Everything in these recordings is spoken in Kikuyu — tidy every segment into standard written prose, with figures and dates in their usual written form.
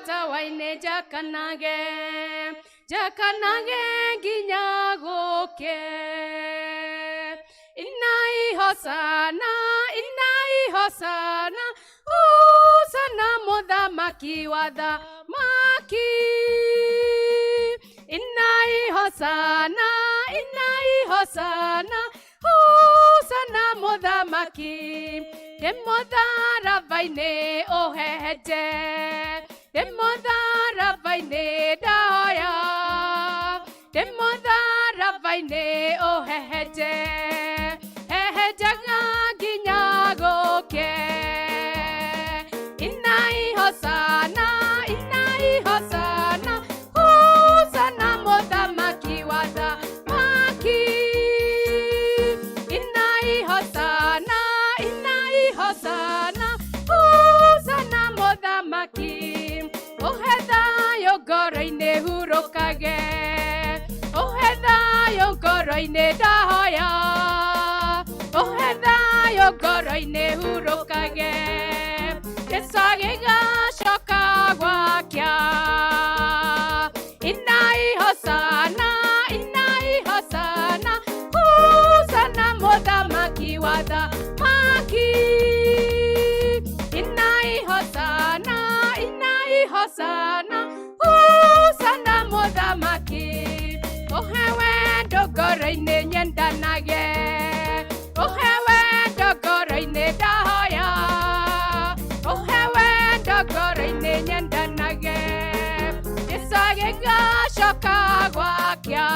Tawa-inĩ njakanage, njakanage nginya gũke. Inai hosana, inai hosana, hosana mũthamaki wa thamaki. Inai hosana, inai hosana, hosana mũthamaki. Ndĩ mũtharaba-inĩ ũhehenje, ndĩ mũtharaba-inĩ ndahoya, ndĩ mũtharaba-inĩ ũhehenje, hehenjaga nginya gũke. Inai hosana, inai hosana, hosana mũthamaki wa thamaki. Inai hosana, inai hosana, hosana mũthamaki. Ũhe thayũ ngoro-inĩ hurũkage, ũhe thayũ ngoro-inĩ ndahoya, ũhe thayũ ngoro-inĩ hurũkage. Jesũ agĩgacoka gwakĩa. Inai hosana, inai hosana, hosana mũthamaki wa thamaki. Inai hosana, inai hosana, hosana mũthamaki. Ũhe wendo ngoro-inĩ nyendanage, ũhe wendo ngoro-inĩ ndahoya, ũhe wendo ngoro-inĩ nyendanage. Jesũ agĩgacoka gwakĩa.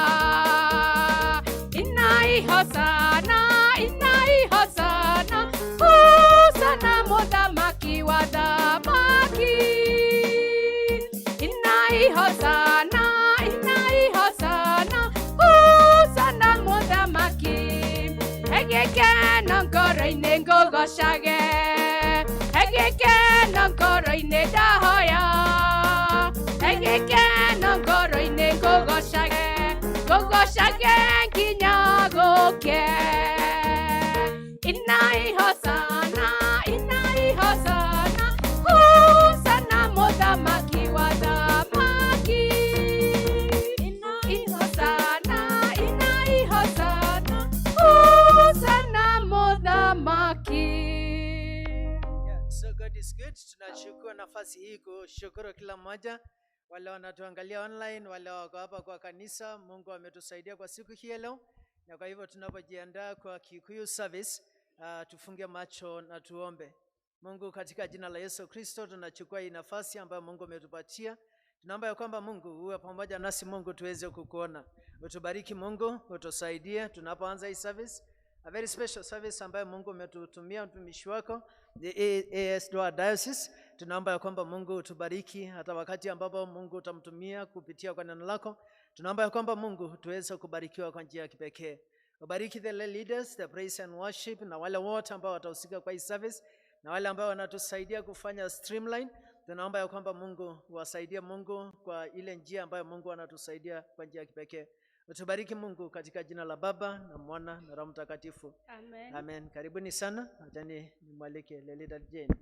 Inai hosana, inai hosana, hosana mũthamaki wa thamaki. Inai hosana, inai hosana, hosana mũthamaki. Egĩkeno ngoro-inĩ ngũgocage, egĩkeno ngoro-inĩ ndahoya, egĩkeno ngoro-inĩ ngũgocage, ngũgocage nginya gũke. Inai hosana, inai hosana, hosana mũthamaki wa thamaki. Inai hosana, inai hosana, hosana mũthamaki. Yeah, so God is good. Tunachukua nafasi hii kushukuru kila mmoja, wale wanatuangalia online, wale wako hapa kwa kanisa. Mungu ametusaidia kwa siku hii ya leo, na kwa hivyo tunapojiandaa kwa Kikuyu service, tufunge macho na tuombe. Mungu, katika jina la Yesu Kristo, tunachukua hii nafasi ambayo Mungu ametupatia. Tunaomba ya kwamba Mungu uwe pamoja nasi, Mungu tuweze kukuona. Utubariki Mungu, utusaidie tunapoanza hii service, a very special service ambayo Mungu umetutumia mtumishi wako, the AS Doa Diocese. Tunaomba ya kwamba Mungu utubariki hata wakati ambapo Mungu utamtumia kupitia kwa neno lako. Tunaomba ya kwamba Mungu tuweze kubarikiwa kwa njia ya kipekee. Ubariki the leaders, the praise and worship, na wale wote ambao watahusika kwa hii service na wale ambao wanatusaidia kufanya streamline. Tunaomba ya kwamba Mungu uwasaidie, Mungu, kwa ile njia ambayo Mungu anatusaidia kwa njia ya kipekee. Utubariki Mungu, katika jina la Baba na Mwana na Roho Mtakatifu. Amen. Amen. Karibuni sana. Achani nimwalike Lelida Jane.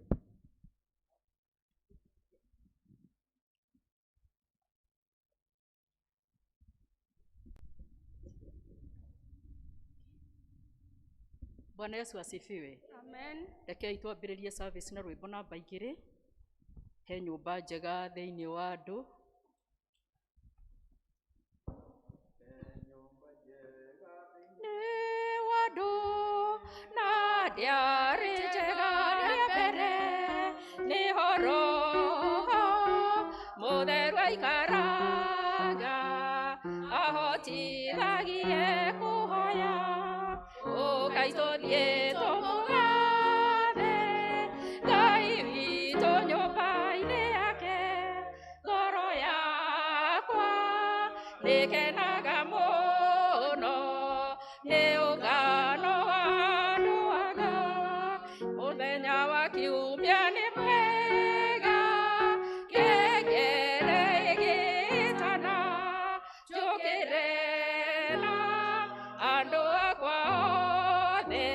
Bwana Yesu asifiwe. Amen. Rekei twambĩrĩrie service na rwĩmbo namba 2, he nyũmba njega thĩinĩ wa andũ. Nĩ wa andũ na ndĩarĩ njega rĩa mbere, nĩho Roho Mũtheru aikaraga, ahotithagie kũhoya. Ũkai tũthiĩ tũmũgathe Ngai witũ nyũmba-inĩ yake. Ngoro yakwa nĩkenaga mũno nĩ ũngano wa andũ aga. Mũthenya wa kiumia nĩ mwega, ngengere ĩgĩtana, njũkĩre na andũ akwa othe,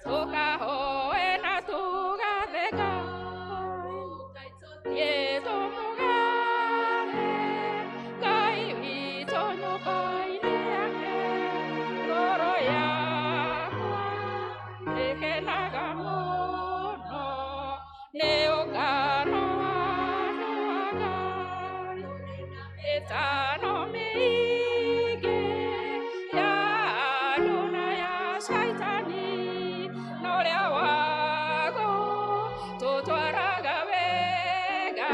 tũkahoe na tũgathe Ngai. Tũthiĩ tũmũgathe. Mĩhĩtano mĩingĩ ya andũ na ya Shaitani, na ũrĩa wago tũtwaraga wega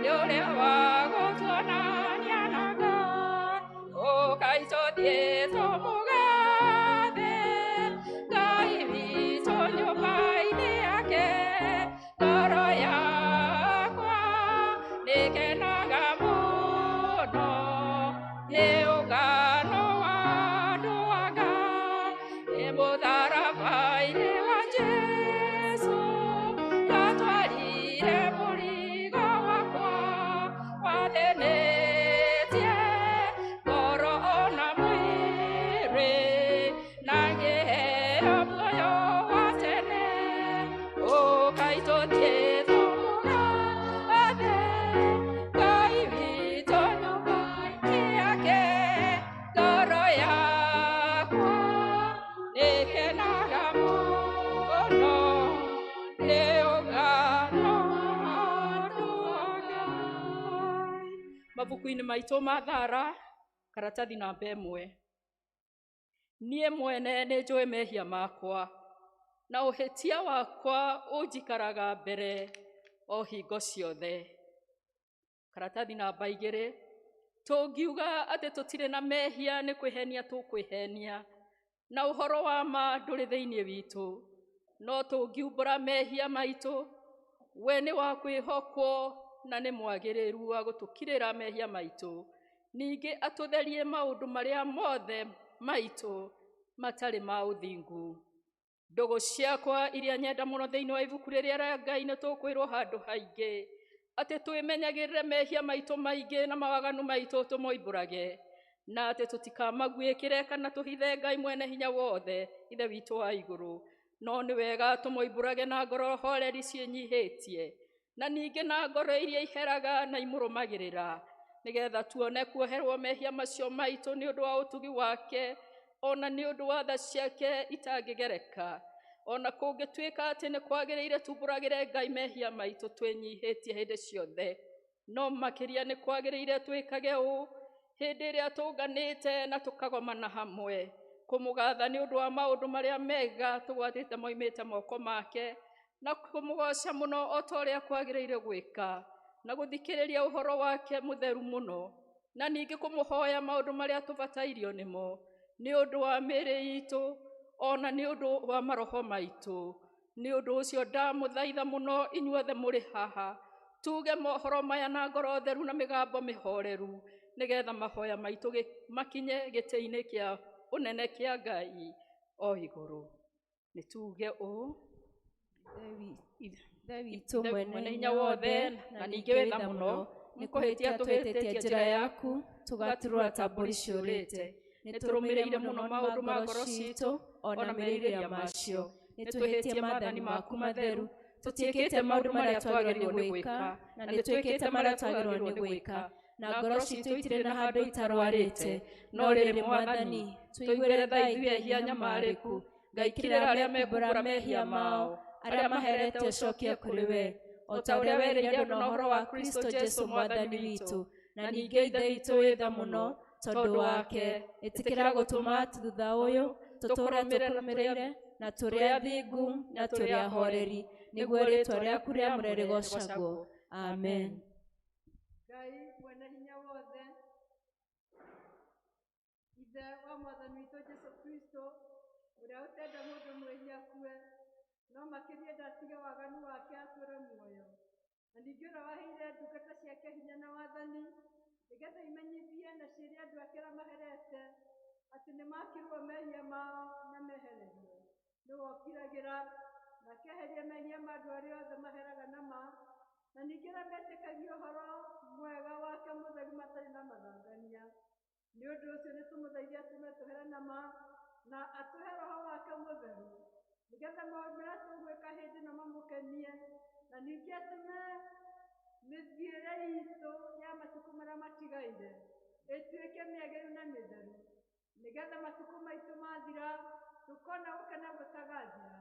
nĩ ũrĩa wagũtuonania na Ngai. Ũkai tũthiĩ tũmũgathe Ngai witũ nyũmba-inĩ yake. Ngoro yakwa nĩkenaga mũno nĩ ũngano wa andũ a Ngai. Nĩ mũtharaba-inĩ wa Jesũ ndatwarire mũrigo wakwa wathĩnĩtie ngoro ona mwĩrĩ, na ngĩheo muoyo wa tene. Ũkai tũthiĩ tũmũgathe Ngai witũ nyũmba-inĩ yake. Ngoro yakwa nĩkenaga mũno nĩ ũngano wa andũ a Ngai. Mabuku-inĩ maitũ ma Thara, karatathi namba 1. Niĩ mwene nĩ njũĩ mehia makwa, na ũhĩtia wakwa ũnjikaraga mbere o hingo ciothe. Karatathi namba 2. Tũngiuga atĩ tũtirĩ na mehia nĩ kwĩhenia tũkwĩhenia, na ũhoro wa ma ndũrĩ thĩinĩ witũ. No tũngiumbũra mehia maitũ, we nĩ wa kwĩhokwo na nĩ mwagĩrĩru wa gũtũkirĩra mehia maitũ, ningĩ atũtherie maũndũ marĩa mothe maitũ matarĩ ma ũthingu. Ndũgũ ciakwa iria nyenda mũno thĩinĩ wa ibuku rĩrĩa rĩa Ngai nĩ tũkwĩrwo handũ haingĩ atĩ twĩmenyagĩrĩre mehia maitũ maingĩ na mawaganu maitũ tũmoimbũrage, na atĩ tũtikamaguĩkĩre kana tũhithe Ngai mwene hinya wothe Ithe witũ wa igũrũ. No nĩ wega tũmoimbũrage na ngoro horeri ciĩnyihĩtie, na ningĩ na ngoro iria iheraga na imũrũmagĩrĩra, nĩgetha tuone kuoherwo mehia macio maitũ nĩ ũndũ wa ũtugi wake, ona nĩ ũndũ wa tha ciake itangĩgereka. Ona kũngĩtuĩka atĩ nĩ kwagĩrĩire tumbũragĩre Ngai mehia maitũ twĩnyihĩtie hĩndĩ ciothe, no makĩria nĩ kwagĩrĩire twĩkage ũũ hĩndĩ ĩrĩa tũnganĩte na tũkagomana hamwe, kũmũgatha nĩ ũndũ wa maũndũ marĩa mega tũgwatĩte moimĩte moko make, na kũmũgoca mũno o ta ũrĩa kwagĩrĩire gwĩka, na gũthikĩrĩria ũhoro wake mũtheru mũno, na ningĩ kũmũhoya maũndũ marĩa tũbatairio nĩmo nĩ ũndũ wa mĩĩrĩ itũ ona nĩ ũndũ wa maroho maitũ. Nĩ ũndũ ũcio ndamũthaitha mũno inyuothe mũrĩ haha, tuge mohoro maya na ngoro theru na mĩgambo mĩhoreru, nĩgetha mahoya maitũ makinye gĩtĩ-inĩ kĩa ũnene kĩa Ngai o igũrũ. Nĩ tuge ũũ: Ithe witũ Ithe mwene hinya wothe na ningĩ wĩ tha mũno, nĩ kũhĩtia tũhĩtĩtie njĩra yaku, tũgaturũra ta mbũri ciũrĩte. Nĩ tũrũmĩrĩire mũno maũndũ ma ngoro citũ ona merirĩria macio. Nĩ twĩhĩtie maathani maku matheru, tũtiĩkĩte maũndũ marĩa twagĩrĩirwo nĩ gwĩka, na nĩ twĩkĩte marĩa twagĩrĩirwo nĩ gwĩka, na ngoro citũ itirĩ na handũ itarwarĩte. No rĩrĩ Mwathani, tũiguĩre tha ithuĩ ehia nyamarĩku. Ngai kirĩra arĩa mekumbũra mehia mao, arĩa maherete ũcokie kũrĩ we, o ta ũrĩa werĩire andũ na ũhoro wa Kristo Jesu Mwathani witũ. Na ningĩ Ithe witũ wĩ tha mũno, tondũ wake ĩtĩkĩra gũtũma thutha ũyũ tũtũũre tũkũrũmĩrĩire na tũrĩ athingu na tũrĩ ahoreri, nĩguo rĩĩtwa rĩaku rĩamũre rĩgoocagwo. Amen. Ngai mwene hinya wothe, Ithe wa Mwathani witũ Jesu Kristo, ũrĩa ũtenda mũndũ mwĩhia akue, no makĩria ndatige waganu wake atũũre muoyo, na ningĩ ũrĩa waheire ndungata ciake hinya na wathani, nĩgetha imenyithie na ciĩre andũ ake arĩa maherete atĩ nĩmakirwo mehia mao na mehererio. Nĩwe ũkiragĩra na akeheria mehia ma andũ arĩa othe maheraga na ma, na ningĩ arĩa metĩkagia ũhoro mwega wake mũtheru matarĩ na mathangania. Nĩ ũndũ ũcio nĩtũmũthaithe atũme tũhere na ma, na atũhe roho wake mũtheru, nĩgetha maũndũ marĩa tũgwĩka hĩndĩ ĩno mamũkenie, na ningĩ atũme mĩthiĩre itũ ya matukũ marĩa matigaire ĩtuĩke mĩagĩrĩru na mĩtheru, nĩgetha matukũ maitũ mathira tũkona gũkena gũtagathira,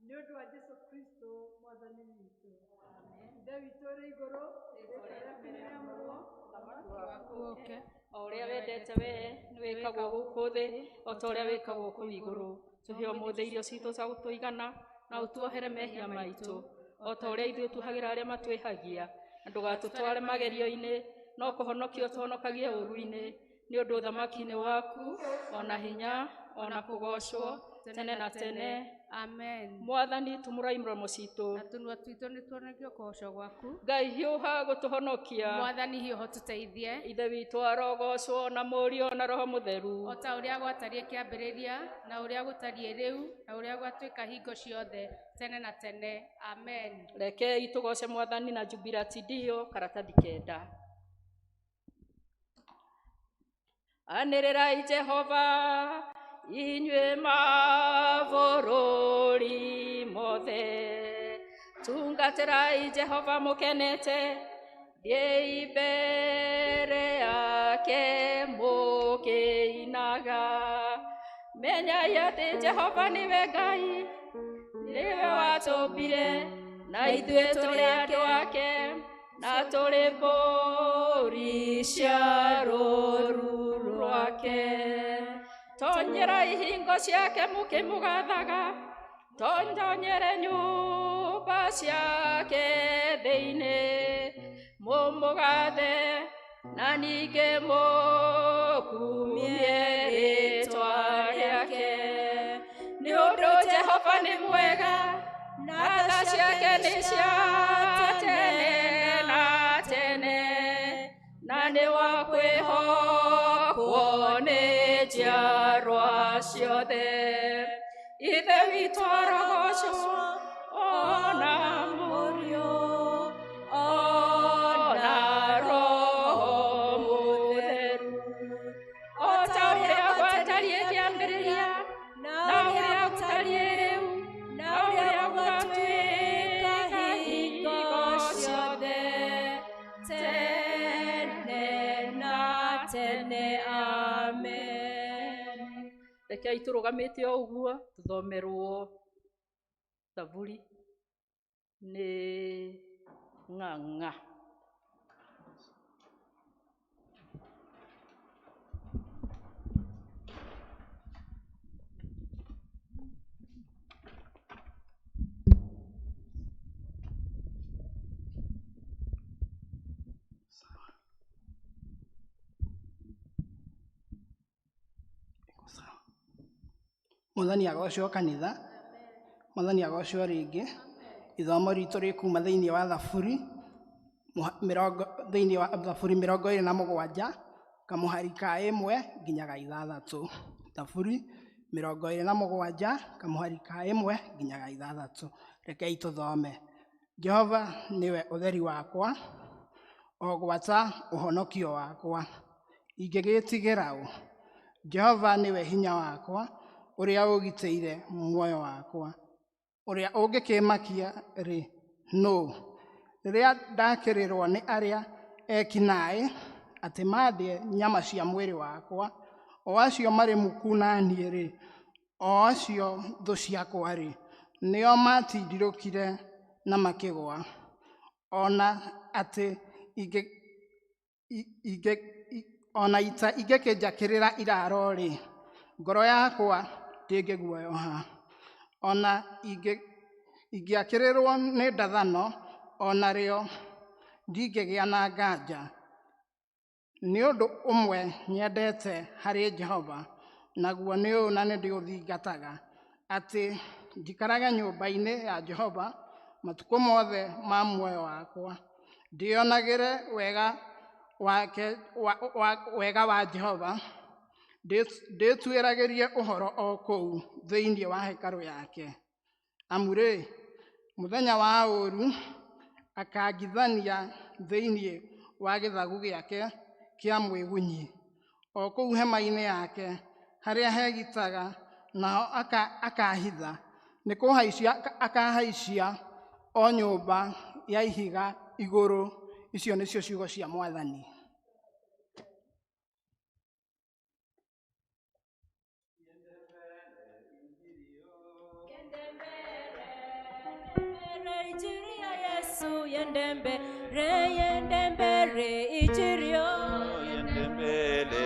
nĩ ũndũ wa Jesu Kristo Mwathani witũ. Ithe witũ ũrĩ igũrũ, rĩĩtwa rĩaku nĩrĩamũrwo, Ũthamaki waku Ũrĩa wendete wee nĩ wĩkagwo gũkũ thĩ o ta ũrĩa wĩkagwo kũu igũrũ. Tũhe ũmũthĩ irio citũ cia gũtũigana, na ũtuohere mehia maitũ o ta ũrĩa ithuĩ tuohagĩra arĩa matwĩhagia, na ndũgatũtware magerio-inĩ, no kũhonokia ũtũhonokagie ũũru-inĩ, nĩ ũndũ ũthamaki-inĩ waku ona hinya ona kũgoocwo tene na tene. Amen. Mwathani, tumũrai mũromo citũ, na tũnua twitũ nĩ tuonagio kũgocwo gwaku. Ngai, hiũha gũtũhonokia. Mwathani, hiũha tũteithie. Ithe witũ arogocwo, na Mũriũ, na Roho Mũtheru, o ta ũrĩa gwatariĩ kĩambĩrĩria, na ũrĩa gũtariĩ rĩu, na ũrĩa gwatuĩka hingo ciothe, tene na tene. Amen. Rekei tũgoce Mwathani na Jubilati Dio karatathi 9. Anĩrĩrai Jehova, inyuĩ mabũrũri mothe, tungatĩrai Jehova mũkenete, thiĩi mbere yake mũkĩinaga. Menyai atĩ Jehova nĩwe Ngai, nĩwe watũmbire, na ithuĩ tũrĩ andũ ake, na tũrĩ mbũri cia rũũru rwake. Tonyerai hingo ciake mũkĩmũgathaga, tonyere nyũmba ciake thĩinĩ, mũmũgathe na ningĩ mũkumie rĩĩtwa rĩake. Nĩ ũndũ Jehova nĩ mwega, na tha ciake nĩ cia tene na tene, na nĩ wa kwĩhokwo nĩ njiarwa ciothe. Ithe witũ arogocwo, ona Mũriũ, ona Roho Mũtheru, o ta ũrĩa gwatariĩ kĩambĩrĩria, na ũrĩa gũtariĩ rĩu, na ũrĩa gũgatuĩka hingo ciothe, tene na tene. Amen. Rekei tũrũgamĩte o ũguo tũthomerwo thaburi nĩ Ng'ang'a. Mwathani agocwo kanitha, Mwathani agocwo rĩngĩ. Ithomo ritũ rĩkuma thĩinĩ wa Thaburi mĩrongo, thĩinĩ wa Thaburi 27 kamũhari ka 1 nginya ga 6. Thaburi 27 kamũhari ka 1 nginya ga 6. Rekei tũthome. Jehova nĩwe ũtheri wakwa, o gwata ũhonokio wakwa, ingĩgĩtigĩra ũ? Jehova nĩwe hinya wakwa, ũrĩa ũgitĩire muoyo wakwa. Ũrĩa ũngĩkĩmakia rĩ, nũũ? Rĩrĩa ndakĩrĩrwo nĩ arĩa eki naĩ, atĩ mandĩe nyama cia mwĩrĩ wakwa, o acio marĩ muku na niĩ rĩ, o acio thũ ciakwa rĩ, nĩo matindirũkire na makĩgũa. Ona atĩ ona ita ingĩkĩnjakĩrĩra iraro rĩ, ngoro yakwa ndĩngĩguoyoha. Ona ingĩakĩrĩrwo nĩ ndathano, ona rĩo ndingĩgĩa na nganja. Nĩ ũndũ ũmwe nyendete harĩ Jehova, naguo nĩ ũyũ na nĩndĩũthingataga, atĩ njikarage nyũmba-inĩ ya Jehova matukũ mothe ma muoyo wakwa, ndĩonagĩre wega wake, wega wa Jehova, ndĩtuĩragĩrie ũhoro o kũu thĩinĩ wa hekarũ yake. Amu rĩ, mũthenya wa ũũru akangithania thĩinĩ wa gĩthagu gĩake kĩa mwĩgunyi, o kũu hema-inĩ yake harĩa hegitaga, naho akahitha, nĩ kũhaicia akahaicia o nyũmba ya ihiga igũrũ. Icio nĩcio ciugo cia Mwathani. Yendembere, yendembere, ichirio. Yendembele,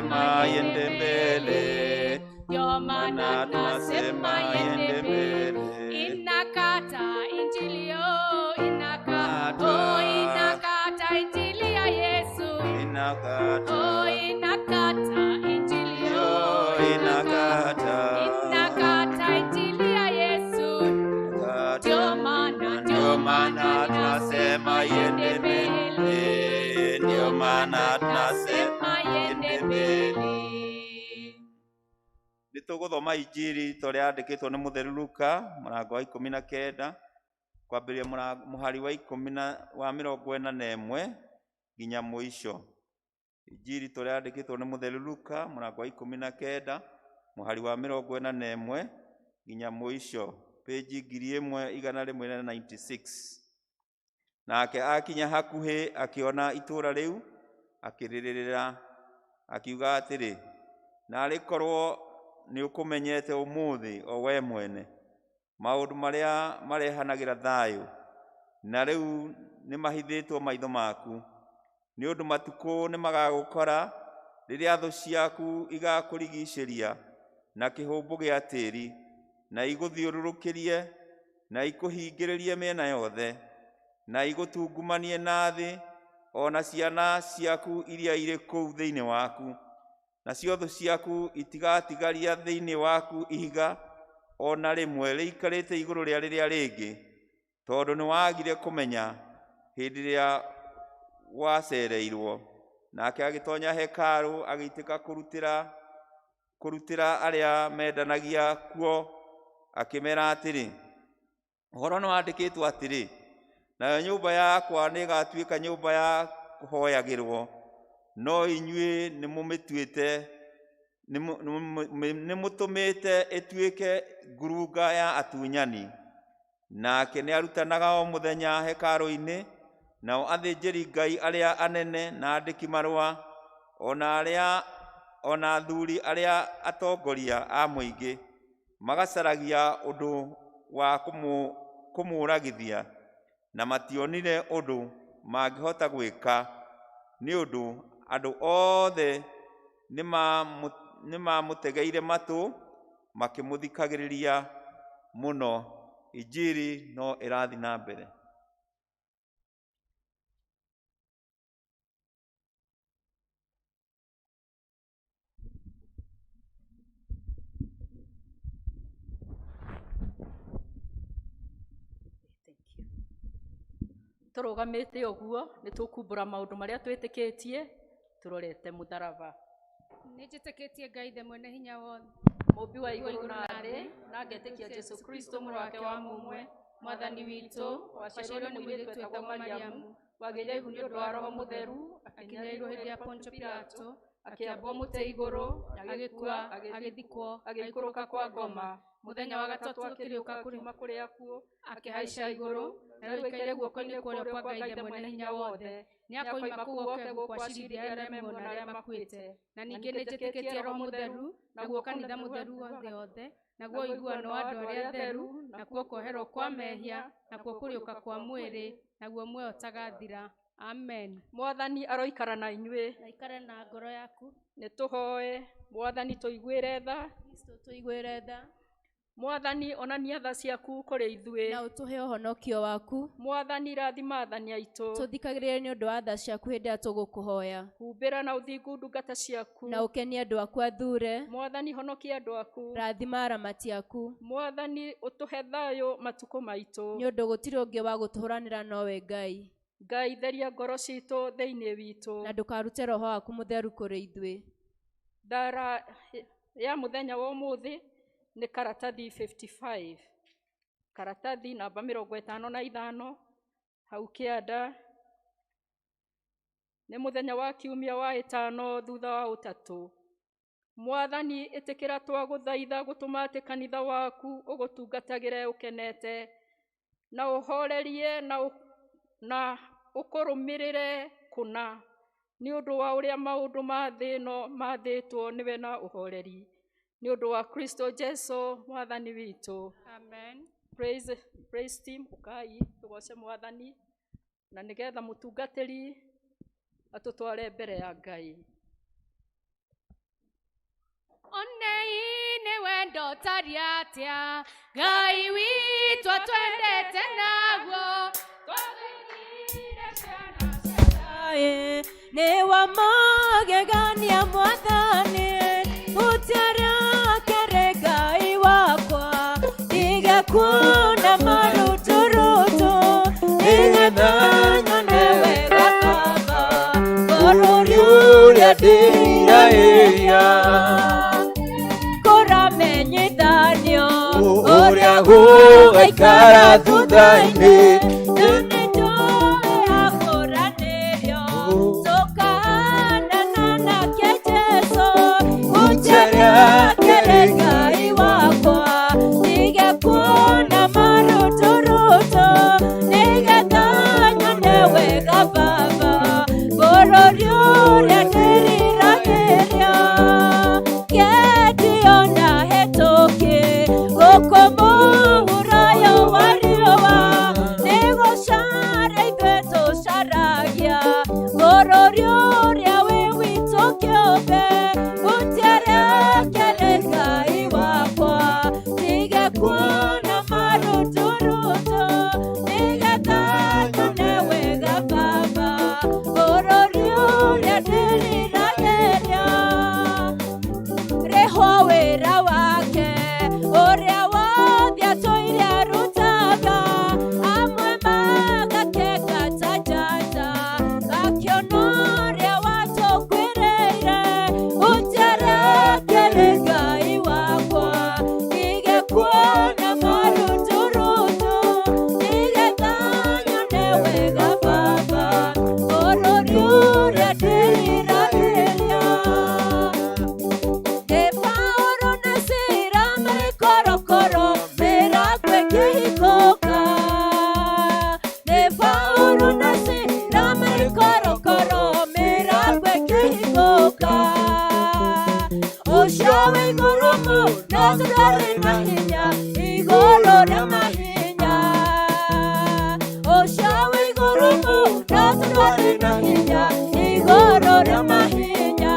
tunasema yende mbele, ndio maana tunasema yende mbele. Inakata injili yo, inakata, oh, inakata injili ya Yesu, inakata, oh, inakata injili yo, inakata, inakata injili ya Yesu, ndio maana, ndio maana tunasema yende mbele, ndio maana tunasema yende mbele. Nĩtũgũthoma injiri ta ũrĩa yandĩkĩtwo nĩ mũtheru Luka mũrango wa 19 kwambĩrĩria mũhari wa 41 nginya mũico. Injiri ta ũrĩa yandĩkĩtwo nĩ mũtheru Luka mũrango wa 19 mũhari wa 41 nginya mũico, pĩnji 1196. Nake akinya hakuhĩ akĩona itũũra rĩu akĩrĩrĩra akiuga atĩrĩ, naarĩ korwo nĩũkũmenyete ũmũthĩ o we mwene maũndũ marĩa marehanagĩra thayũ, na rĩu nĩmahithĩtwo maitho maku. Nĩ ũndũ matukũ nĩmagagũkora rĩrĩa thũ ciaku igakũrigiicĩria na kĩhũmbũ gĩa tĩĩri, na igũthiũrũrũkĩrie na ikũhingĩrĩrie mĩena yothe, na igũtungumanie na thĩ, o na ciana ciaku iria irĩ kũu thĩinĩ waku. Nacio thũ ciaku itigatigaria thĩinĩ waku ihiga o na rĩmwe rĩikarĩte igũrũ rĩa rĩrĩa rĩngĩ, tondũ nĩwagire kũmenya hĩndĩ ĩrĩa wacereirwo. Nake agĩtonya hekarũ agĩitĩka kũrutĩra arĩa mendanagia kuo, akĩmera atĩrĩ, ũhoro nĩwandĩkĩtwo atĩrĩ, nayo nyũmba yakwa nĩĩgatuĩka nyũmba ya kũhooyagĩrwo, no inyuĩ nĩmũmĩtuĩte nĩmũtũmĩte ĩtuĩke ngurunga ya atunyani. Nake nĩarutanaga o mũthenya hekarũ-inĩ, nao athĩnjĩri Ngai arĩa anene na andĩki marũa o na athuri arĩa atongoria a mũingĩ magacaragia ũndũ wa kũmũũragithia, na mationire ũndũ mangĩhota gwĩka, nĩ ũndũ andũ othe nĩmamũtegeire matũ makĩmũthikagĩrĩria mũno. Injiri no ĩrathiĩ na mbere. Tũrũgamĩte ũguo nĩtũkumbũra maũndũ marĩa twĩtĩkĩtie tũrorete mũtharaba. Nĩnjĩtĩkĩtie Ngai Ithe mwene hinya wothe, Mũũmbi wa igũrũ na thĩ, na ngetĩkia Jesũ Kristo mũrũ wake wa mũmwe, Mwathani witũ, waciarirwo nĩ mũirĩtu wetagwo Mariamu, wagĩire ihu nĩ ũndũ wa Roho Mũtheru, akĩnyarirwo hĩndĩ ya Pontio Pilato, akĩambwo mũtĩ igũrũ, agĩkua, agĩthikwo, agĩikũrũka kwa ngoma, mũthenya wa gatatũ akĩriũka kuuma kũrĩ akuũ, akĩhaica igũrũ, na rĩu aikaire guoko-inĩ kwa ũrĩo kwa Ngai Ithe mwene hinya wothe. Nĩakoima kũu oke gũkũ acirithie arĩa me muoyo na arĩa makuĩte. Na ningĩ nĩnjĩtĩkĩtie Roho Mũtheru, naguo kanitha mũtheru wa thĩ yothe, naguo ũiguano wa andũ arĩa atheru, nakuo kuoherwo kwa mehia, nakuo kũriũka kwa mwĩrĩ, naguo muoyo ũtagathira. Amen. Mwathani aroikara na inyuĩ. Na ikare na ngoro yaku. Nĩtũhoe. Mwathani tũiguĩre tha. Kristo tũiguĩre tha. Mwathani onania tha ciaku kũrĩ ithuĩ, na ũtũhe ũhonokio waku. Mwathani rathima athani aitũ, tũthikagĩrĩrie nĩ ũndũ wa tha ciaku hĩndĩ ĩrĩa tũgũkũhoya. Humbĩra na ũthingu ndungata ciaku, na ũkenie andũ aku athure. Mwathani honokia andũ aku, rathima aramati aku. Mwathani ũtũhe thayũ matukũ maitũ, nĩ ũndũ gũtirĩ ũngĩ wa gũtũhũranĩra nowe Ngai. Ngai theria ngoro citũ thĩinĩ witũ, na ndũkarute roho waku mũtheru kũrĩ ithuĩ. Thara ya mũthenya wa ũmũthĩ nĩ karatathi 55, karatathi namba 55 hau kĩanda. Nĩ mũthenya wa kiumia wa ĩtano thutha wa ũtatũ. Mwathani ĩtĩkĩra twagũthaitha gũtũma atĩ kanitha waku ũgũtungatagĩre ũkenete, na ũhorerie na ũkũrũmĩrĩre kũna, nĩ ũndũ wa ũrĩa maũndũ ma thĩ ĩno mathĩtwo nĩwe na ũhoreri, nĩ ũndũ wa Kristo Jesu Mwathani witũ. Amen. Praise team, ukai tũgoce Mwathani, na nĩgetha mũtungatĩri atũtware mbere ya Ngai. wendo ũtariĩ atĩa Ngai witũ atwendete naguo twatũigire ciana cia Nĩ wa magegania Mwathani, ũtiarakere Ngai wakwa, ndige kuona maruturutu, nĩgetha nyone wega Baba, bũrũri ũrĩa ndĩriragĩria. Kũramenyithanio ũrĩa gũgaikara thutha-inĩ. Na nĩnjũĩ hakũranĩrio, tũkahanana nake Jesũ. Ũnjerekere Ngai wakwa, ndige kuona maruturutu, nĩgetha nyone wega Baba, bũrũri ũrĩa ndĩriragĩria. Ngendiona hetũke, gũkũ mũhuro wa riũa, nĩgũcara ithuĩ tũcaragia, bũrũri ũrĩa wĩ witũ kĩũmbe. Ũnjerekere Ngai wakwa, ndige kuona maruturutu, nĩgetha nyone wega Baba, bũrũri ũrĩa ndĩriragĩria. Rĩhwo wĩra wake ũrĩa wothe atũire arutaga, amwe magakenga ta njata, gakĩona ũrĩa watũkuĩrĩire. Ũnjerekere Ngai wakwa, ndige kuona maruturutu, nĩgetha nyone wega Baba, bũrũri ũrĩa ndĩriragĩria. Paũlũ na Sila marĩ korokoro, mĩrango ĩkĩhingũka. Nĩ Paũlũ na Sila marĩ korokoro, mĩrango ĩkĩhingũka. Ũcio wĩ igũrũ mũno tũtarĩ na hinya, igũrũ rĩa mahinya. Ũcio wĩ igũrũ mũno tũtarĩ na hinya, igũrũ rĩa mahinya.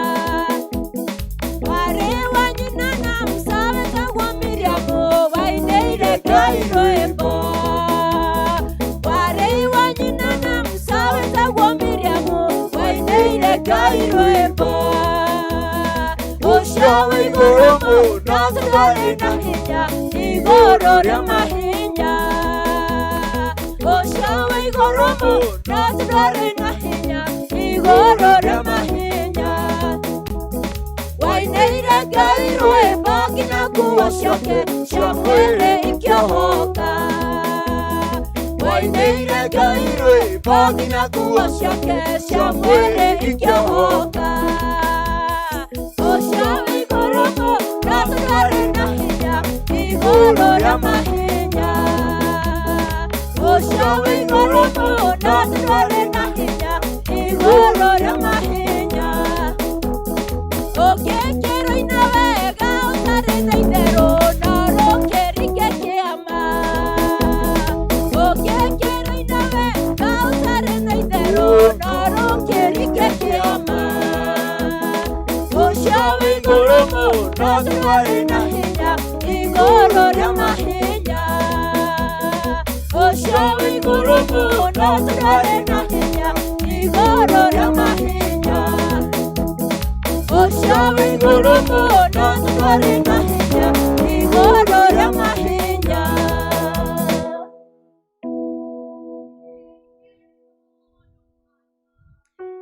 Warĩ wa nyina na Musa wetagwo Miriamu, wainĩire Ngai rwĩmbo. Warĩ wa nyina na Musa wetagwo Miriamu, wainĩire Ngai rwĩmbo. Ũcio wĩ igũrũ mũno tũtarĩ na hinya, igũrũ rĩa mahinya. Ũcio wĩ igũrũ mũno tũtarĩ na hinya, igũrũ rĩa mahinya. Wainĩire Ngai rwĩmbo nginya nguo ciake cia mwĩrĩ ikĩohoka. Wainĩire Ngai rwĩmbo nginya nguo ciake cia mwĩrĩ ikĩohoka. Ũcio wĩ igũrũ mũno tũtarĩ na hinya, igũrũ rĩa mahinya. Ũcio wĩ igũrũ mũno tũtarĩ na hinya, igũrũ rĩa mahinya. Ũngĩkĩrũina wega ũtarĩ na itherũ, no rũkĩringe kĩama. Ũngĩkĩrũina wega ũtarĩ na itherũ, no rũkĩringe kĩama. Ũcio wĩ igũrũ mũno tũtarĩ na hinya, igũrũ rĩa mahinya. Ũcio wĩ igũrũ mũno tũtarĩ na hinya, igũrũ rĩa mahinya. Ũcio wĩ igũrũ mũno tũtarĩ na hinya, igũrũ rĩa mahinya.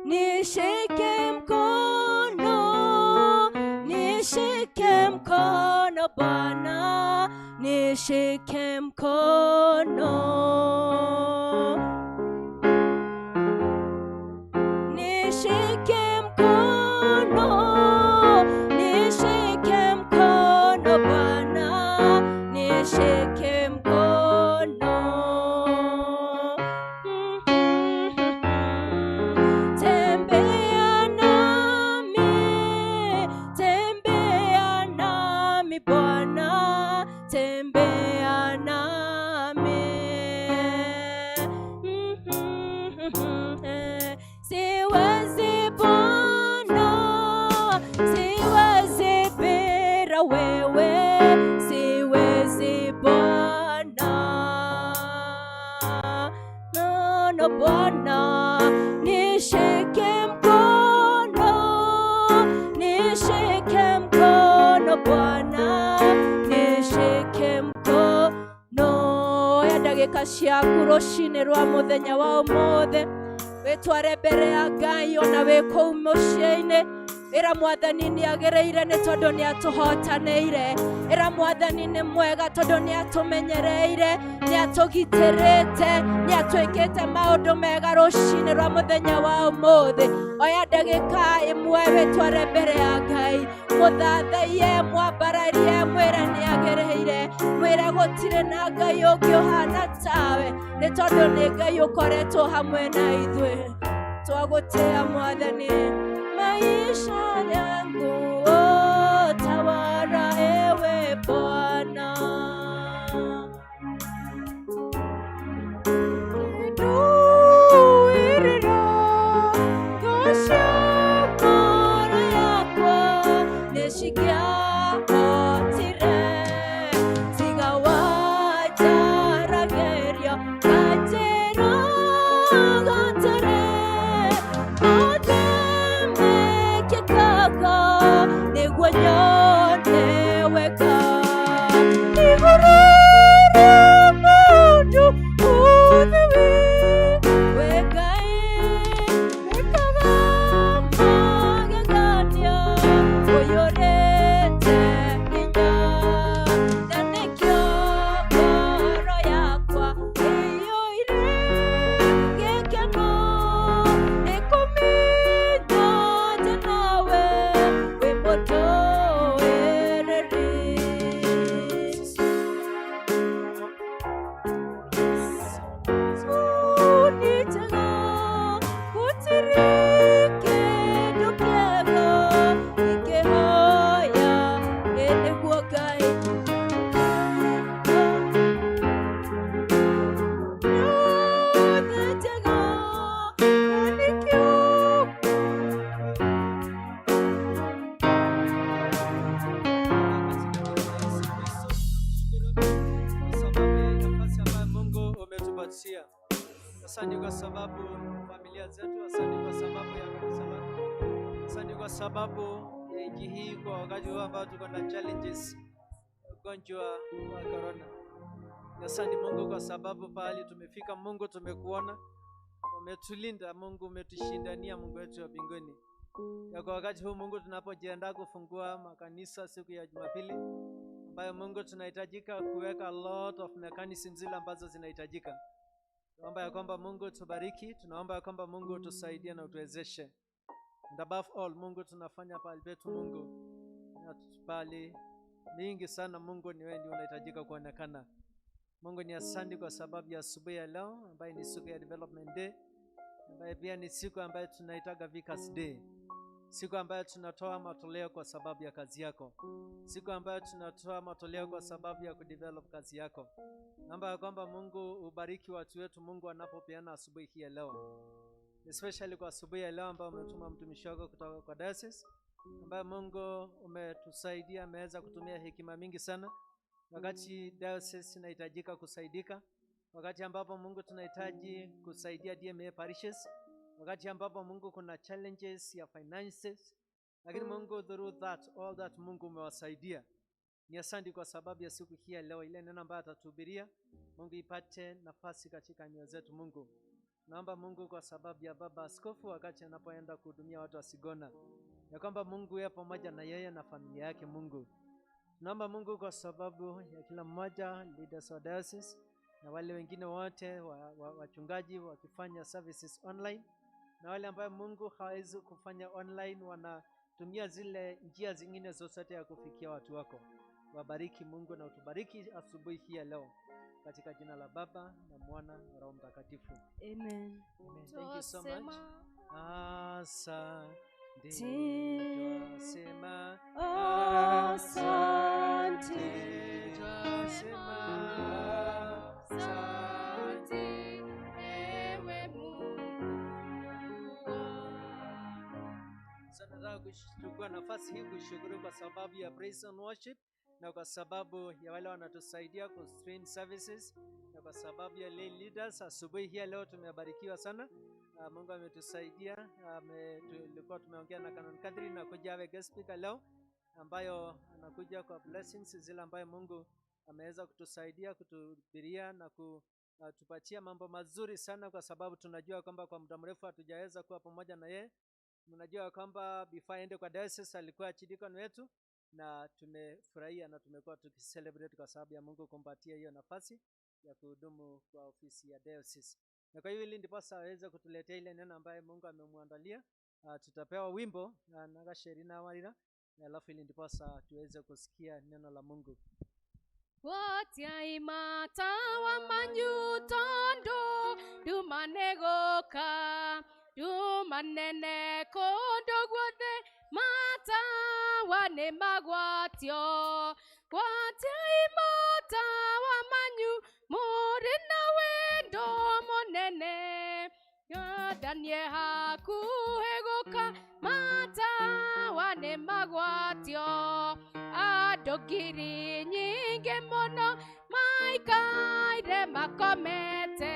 Nishike mkono, nishike mkono Bwana, nishike mkono. Nishike mkono, nishike mkono Bwana, nishike mkono. Tembea nami, tembea nami Bwana, tembea nami. Ndagĩka ciaku rũcinĩ rwa mũthenya wa ũmũthĩ, wĩtware mbere ya Ngai ona wĩ kũu mũciĩ-inĩ. Ĩra Mwathani nĩ agĩrĩire nĩ tondũ nĩ atũhotanĩire. Ĩra Mwathani nĩ mwega tondũ nĩ atũmenyereire, nĩ atũgitĩrĩte, nĩ atwĩkĩte maũndũ mega rũcinĩ rwa mũthenya wa ũmũthĩ. Oya ndagĩka ĩmwe wĩtware mbere ya Ngai, mũthathaiye, mwambararie, mwĩre nĩ agĩrĩire, mwĩre gũtirĩ na Ngai ũngĩ ũhana tawe, nĩ tondũ nĩ Ngai ũkoretwo hamwe na ithuĩ. Twagũtĩa Mwathani. Maisha yangu tawala ewe Bwana. Nduirira ngoro yakwa nĩcingĩahotire, tiga wanjaragĩria kanjĩra gatĩrĩ, mothe mekĩkaga nĩguo nyone wega. Igũrũ rĩa mũndũ ũthiwi, we Ngai wĩkaga magegania, ũiyũrĩte hinya, na nĩkĩo ngoro yakwa ĩiyũire gĩkeno, nĩ kũmenya atĩ nawe wĩ mũtũĩrĩri. Nĩ njega, gũtirĩ kĩndũ kĩega ingĩhoya, ĩ nĩguo Ngai yothe njega, na nĩkĩo. Katika jina la Yesu Kristo tunakushukuru kwa sababu ya hii nafasi ambayo Mungu umetupatia. Asante kwa sababu familia zetu, asante kwa sababu ya kanisa lako, asante kwa sababu ya nchi hii kwa wakati huu ambao tuko na challenges, ugonjwa wa corona. Asante Mungu kwa sababu pahali tumefika, Mungu tumekuona, umetulinda Mungu, umetushindania Mungu wetu wa mbinguni. Ya kwa wakati huu Mungu tunapojiandaa kufungua makanisa siku ya Jumapili, ambayo Mungu tunahitajika kuweka a lot of mechanisms zile ambazo zinahitajika. Tunaomba ya kwamba Mungu tubariki, tunaomba ya kwamba Mungu utusaidie na utuwezeshe. And above all, Mungu tunafanya pahali petu Mungu, na pahali mingi sana Mungu ni wewe ndiye unahitajika kuonekana. Mungu ni asante kwa sababu ya asubuhi ya leo ambayo ni siku ya Development Day, ambayo pia ni siku ambayo tunaitaga Vicars Day, siku ambayo tunatoa matoleo kwa sababu ya kazi yako, siku ambayo tunatoa matoleo kwa sababu ya kudevelop kazi yako. Naomba ya kwamba Mungu ubariki watu wetu Mungu anapopeana asubuhi hii ya leo, especially kwa asubuhi ya leo ambayo umetuma mtumishi wako kutoka kwa diocese, ambayo Mungu umetusaidia, ameweza kutumia hekima mingi sana wakati diocese inahitajika kusaidika, wakati ambapo Mungu tunahitaji kusaidia DMA parishes, wakati ambapo Mungu kuna challenges ya finances, lakini Mungu through that all that Mungu umewasaidia. Ni asante kwa sababu ya siku hii ya leo, ile neno ambayo atatuhubiria Mungu ipate nafasi katika mioyo zetu Mungu. Naomba Mungu kwa sababu ya baba askofu wakati anapoenda kuhudumia watu wa Sigona, ya kwamba Mungu yeye pamoja na yeye na familia yake Mungu. Tunaomba Mungu kwa sababu ya kila mmoja leaders wa diocese na wale wengine wote wachungaji wakifanya services online, na wale ambayo Mungu hawezi kufanya online wanatumia zile njia zingine zozote ya kufikia watu wako. Wabariki Mungu na utubariki asubuhi hii ya leo, katika jina la Baba na Mwana na Roho Mtakatifu. Amen. Amen. Thank you so much. Asante, twasema Asante. twasema Asante, ewe Mungu. Sasa nataka kuchukua nafasi hii kushukuru kwa sababu ya praise and worship na kwa sababu ya wale wanatusaidia ku stream services na kwa sababu ya lay leaders. Asubuhi hii ya leo tumebarikiwa sana. Mungu ametusaidia. Tulikuwa tumeongea na Canon Catherine na kuja awe guest speaker leo, ambayo anakuja kwa blessings zile ambayo Mungu ameweza kutusaidia kutuhubiria na kutupatia mambo mazuri sana, kwa sababu tunajua kwamba kwa muda mrefu hatujaweza kuwa pamoja na yeye. Mnajua kwamba before aende kwa diocese alikuwa archdeacon wetu, na tumefurahia na tumekuwa tukicelebrate kwa sababu ya Mungu kumpatia hiyo nafasi ya kuhudumu kwa ofisi ya diocese. Na kwa hiyo ili ndiposa aweze kutuletea ile neno ambaye Mungu amemwandalia, tutapewa wimbo Nagasheri na Warira, alafu ili ndiposa tuweze kusikia neno la Mungu. Gwatiai matawa manyu tondu nduma nĩgũka, nduma nene kũndũ guothe, matawa nĩ magwatio. Gwatiai matawa manyu mũrĩ na wendo mũnene, Mwathani e hakuhĩ gũka, matawa nĩ magwatio. Andũ ngiri nyingĩ mũno maikaire makomete,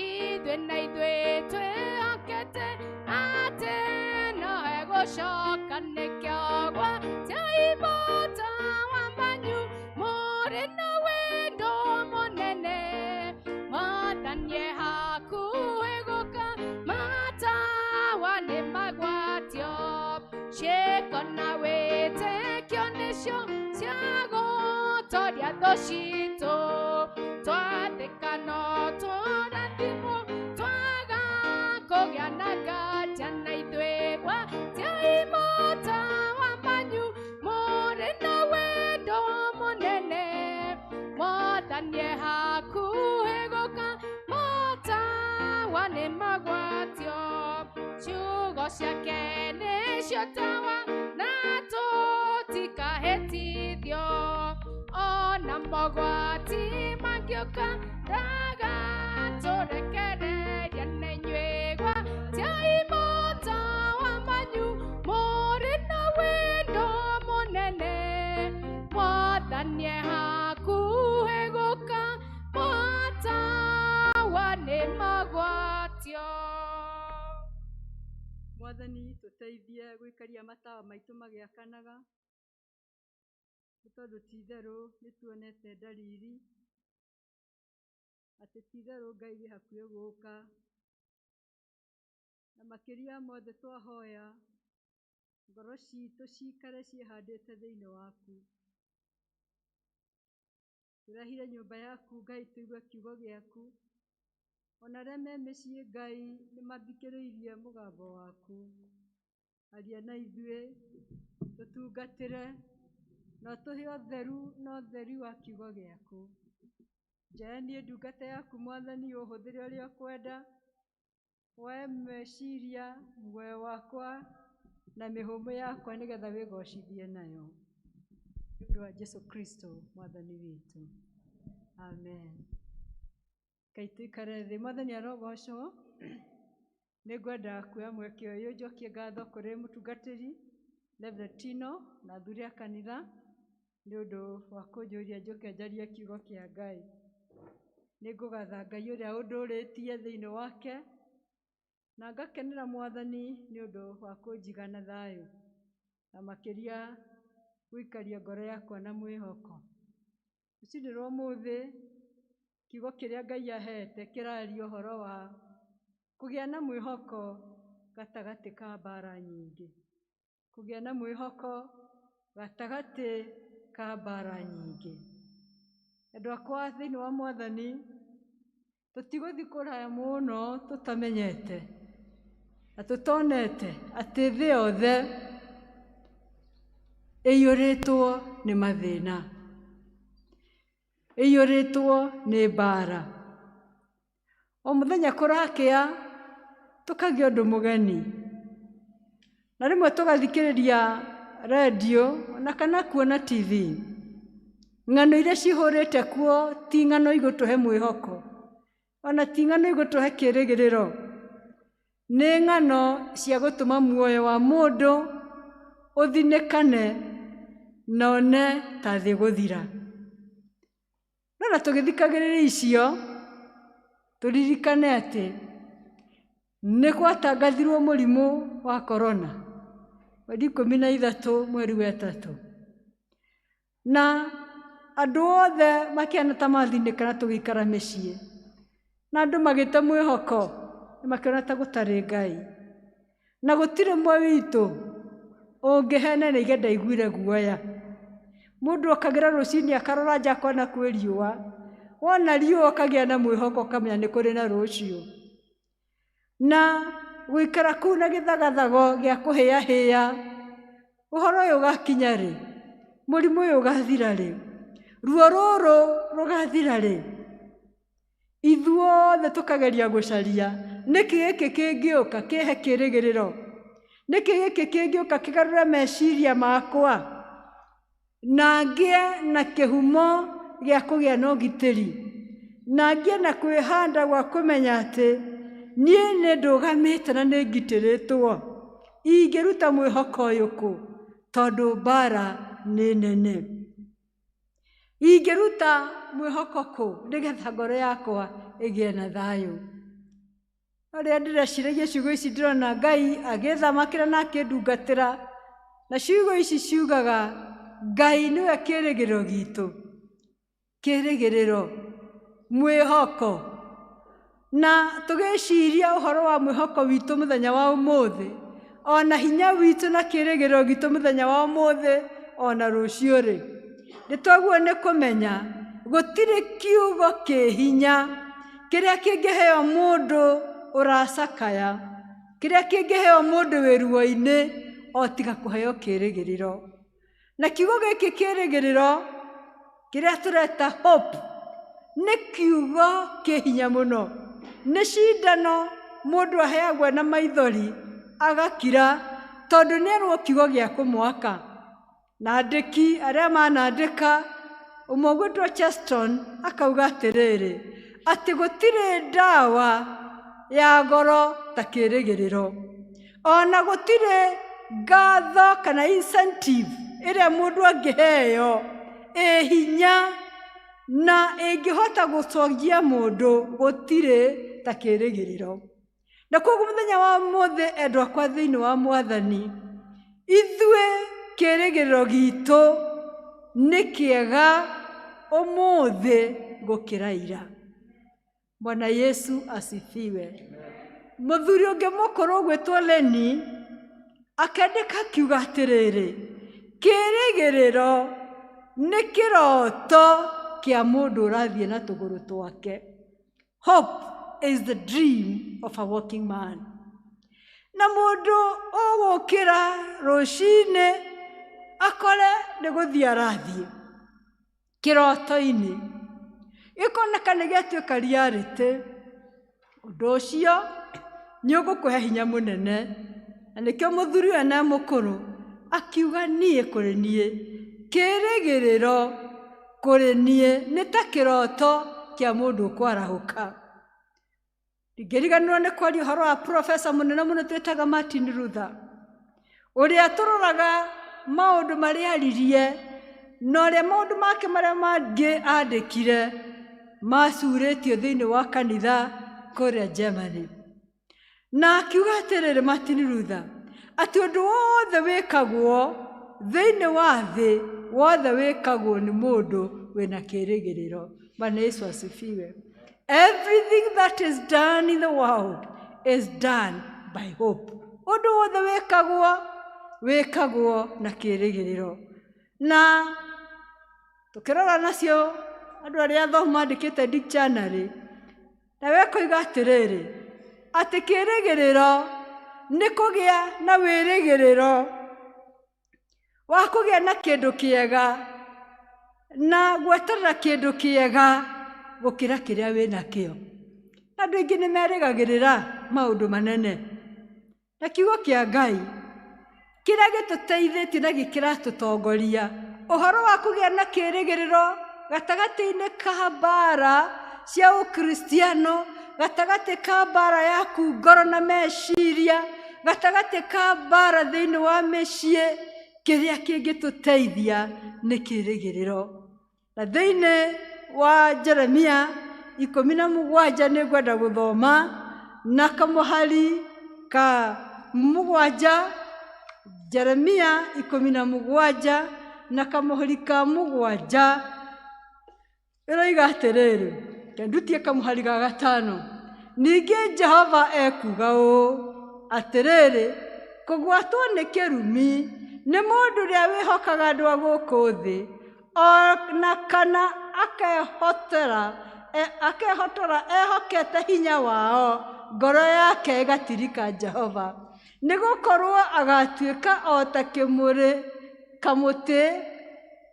ithuĩ na ithuĩ twĩhokete atĩ no egũcoka, nĩkĩo gwatiai matawa manyu mũrĩ na wendo mũnene, Mwathani e hakuhĩ gũka, matawa nĩ magwatio. Ciĩko na wĩtĩkio nĩcio cia gũtoria thũ citũ, twathĩka no tũrathimwo, twaga kũgĩa na nganja na ithuĩ. Gwatiai matawa manyu mũrĩ na wendo mũnene, Mwathani e hakuhĩ gũka, matawa nĩ magwatio. Ciugo ciake nĩcio tawa na tũtikahĩtithio, ona mogwati mangĩũka ndagatũrekereria na inyuĩ. Gwatiai matawa manyu mũrĩ na wendo mũnene, Mwathani e hakuhĩ gũka, matawa nĩ magwatio. Mwathani, tũteithie gũikaria matawa maitũ magĩakanaga, nĩ tondũ ti itherũ nĩ tuonete ndariri atĩ ti itherũ Ngai wĩ hakuhĩ gũka. Na makĩria mothe twahoya ngoro citũ cikare ciĩhandĩte thĩinĩ waku. Tũrehire nyũmba yaku Ngai tũigue kiugo gĩaku, ona arĩa me mĩciĩ Ngai nĩ mathikĩrĩirie mũgambo waku. Aria na ithuĩ, tũtungatĩre na ũtũhe ũtheru na ũtheri wa kiugo gĩaku. Njoya niĩ ndungata yaku Mwathani, ũhũthĩre ũrĩa ũkwenda, woe meciria, muoyo wakwa na mĩhũmũ yakwa nĩgetha wĩgocithie nayo. Nĩ ũndũ wa Jesu Kristo Mwathani witũ. Amen. Ngai tũikare thĩ. Mwathani arogocwo. Nĩ ngwenda kuoya mweke ũyũ njokie ngatho kũrĩ mũtungatĩri Reverend Tino na athuri a kanitha nĩ ũndũ wa kũnjũria njũke njarie kiugo kĩa Ngai. Nĩ ngũgatha Ngai ũrĩa ũndũrĩtie thĩinĩ wake na ngakenera Mwathani nĩ ũndũ wa kũnjiga na thayũ, na makĩria gũikaria ngoro yakwa na mwĩhoko. Rũcinĩ rwa ũmũthĩ kiugo kĩrĩa Ngai ahete kĩraria ũhoro wa kũgĩa na mwĩhoko gatagatĩ ka mbara nyingĩ. Kũgĩa na mwĩhoko gatagatĩ ka mbara nyingĩ. Andũ akwa thĩinĩ wa Mwathani, tũtigũthiĩ kũraya mũno tũtamenyete na tũtonete atĩ thĩ yothe ĩiyũrĩtwo nĩ mathĩna, ĩiyũrĩtwo nĩ mbara. O mũthenya kũrakĩa tũkagĩa ũndũ mũgeni, na rĩmwe tũgathikĩrĩria rendio ona kana kuona TV. Ng'ano iria cihũrĩte kuo ti ng'ano igũtũhe mwĩhoko, ona ti ng'ano igũtũhe kĩĩrĩgĩrĩro. Nĩ ng'ano cia gũtũma muoyo wa mũndũ ũthinĩkane na one ta thĩ gũthira. No na tũgĩthikagĩrĩria icio, tũririkane atĩ nĩ gwatangathirwo mũrimũ wa korona mweri 13 mweri wa 3, na andũ othe makĩhana ta mathinĩkana tũgĩikara mĩciĩ. Na andũ magĩte mwĩhoko, nĩ makĩona ta gũtarĩ Ngai. Na gũtirĩ ũmwe witũ ũngĩhena nĩ ige ndaiguire guoya. Mũndũ okagĩra rũcinĩ akarora nja akona kwĩ riũa. Wona riũa ũkagĩa na mwĩhoko ũkamenya nĩ kũrĩ na rũciũ. Na gũikara kũu na gĩthagathago gĩa kũhĩahĩa, ũhoro ũyũ ũgakinya rĩ? Mũrimũ ũyũ ũgathira rĩ? Ruo rũrũ rũgathira rĩ? Ithuothe tũkageria gũcaria nĩkĩ gĩkĩ kĩngĩũka kĩhe kĩrĩgĩrĩro, nĩkĩ gĩkĩ kĩngĩũka kĩgarũre meciria makwa na ngĩe na kĩhumo gĩa kũgĩa na ũgitĩri, na ngĩe na kwĩhanda gwa kũmenya atĩ niĩ nĩ ndũgamĩte na nĩ ngitĩrĩtwo. Ingĩruta mwĩhoko ũyũ kũ? Tondũ mbara nĩ nene. Ingĩruta mwĩhoko kũ nĩgetha ngoro yakwa ĩgĩe na thayũ? No rĩrĩa ndĩreciragia ciugo ici ndĩrona Ngai agĩthamakĩra na akĩndungatĩra, na ciugo ici ciugaga Ngai nĩwe kĩrĩgĩrĩro gitũ, kĩrĩgĩrĩro, mwĩhoko. Na tũgĩciria ũhoro wa mwĩhoko witũ mũthenya wa ũmũthĩ, ona hinya witũ na kĩrĩgĩrĩro gitũ mũthenya wa ũmũthĩ ona rũciũ rĩ, nĩ twaguo nĩ kũmenya gũtirĩ kiugo kĩ hinya kĩrĩa kĩngĩheo mũndũ ũracakaya, kĩrĩa kĩngĩheo mũndũ wĩ ruo-inĩ o tiga kũheo kĩrĩgĩrĩro. Na kiugo gĩkĩ kĩrĩgĩrĩro kĩrĩa tũreta hope nĩ kiugo kĩ hinya mũno. Nĩ cindano mũndũ aheagwo na maithori agakira tondũ nĩ erwo kiugo gĩa kũmwaka. Na andĩki arĩa manandĩka, ũmwe ũgwĩtwo Cheston akauga atĩrĩrĩ, atĩ gũtirĩ ndawa ya goro ta kĩrĩgĩrĩro, ona gũtirĩ ngatho kana incentive ĩrĩa mũndũ angĩheo ĩ hinya na ĩngĩhota gũcogia mũndũ, gũtirĩ ta kĩrĩgĩrĩro. Na koguo mũthenya wa ũmũthĩ endwa akwa thĩinĩ wa Mwathani, ithuĩ kĩrĩgĩrĩro gitũ nĩ kĩega ũmũthĩ gũkĩra ira. Bwana Yesu asifiwe. Mũthuri ũngĩ mũkũrũ ũgwĩtwo Leni akĩandĩka akiuga atĩrĩrĩ, kĩrĩgĩrĩro nĩ kĩroto kĩa mũndũ ũrathiĩ na tũgũrũ twake. Hope is the dream of a walking man. Na mũndũ ũgũkĩra rũcinĩ akore nĩ gũthiĩ arathiĩ kĩroto-inĩ, gĩkoneka nĩ gĩatuĩka reality, ũndũ ũcio nĩ ũgũkũhe hinya mũnene. Na nĩkĩo mũthuri ũyũ na mũkũrũ akiuga niĩ kũrĩ niĩ kĩrĩgĩrĩro kũrĩ niĩ nĩ ta kĩroto kĩa mũndũ ũkwarahũka. Ndingĩriganĩrwo nĩ kwaria ũhoro wa profesa mũnene mũno twĩtaga Martin Luther, ũrĩa tũroraga maũndũ marĩa aririe na ũrĩa maũndũ make marĩa mangĩ andĩkire macurĩtio thĩinĩ wa kanitha kũrĩa Germany. Na akiuga atĩrĩrĩ Martin Luther, atĩ ũndũ wothe wĩkagwo thĩinĩ wa thĩ wothe wĩkagwo nĩ mũndũ wĩna kĩrĩgĩrĩro. Bwana Yesu asifiwe. Everything that is done in the world is done by hope. Ũndũ wothe wĩkagwo wĩkagwo na kĩrĩgĩrĩro. Na tũkĩrora nacio andũ arĩa athomu mandĩkĩte dictionary, nawe koiga atĩrĩrĩ, atĩ kĩrĩgĩrĩro nĩ kũgĩa na wĩrĩgĩrĩro wa kũgĩa na kĩndũ kĩega na gweterera kĩndũ kĩega gũkĩra kĩrĩa wĩnakĩo. Andũ aingĩ nĩ merĩgagĩrĩra maũndũ manene, na kiugo kĩa Ngai kĩrĩa gĩtũteithĩtie na gĩkĩratũtongoria ũhoro wa kũgĩa na kĩrĩgĩrĩro gatagatĩ-inĩ ka mbara cia ũkristiano, gatagatĩ ka mbara yaku ngoro na meciria, gatagatĩ ka mbara thĩinĩ wa mĩciĩ, kĩrĩa kĩngĩtũteithia nĩ kĩrĩgĩrĩro. Na thĩinĩ wa Jeremia 17 nĩ ngwenda gũthoma na kamũhari ka 7, Jeremia 17 na kamũhari ka 7 ĩroiga atĩrĩrĩ, Kendutie kamũhari ga gatano. Ningĩ Jehova ekuuga ũũ, atĩrĩrĩ, kũgwatwo nĩ kĩrumi nĩ mũndũ ũrĩa wĩhokaga andũ a gũkũ thĩ, ona kana akehotera akehotora ehokete hinya wao, ngoro yake ĩgatirika Jehova. Nĩ gũkorwo agatuĩka o ta kĩmũrĩ kamũtĩ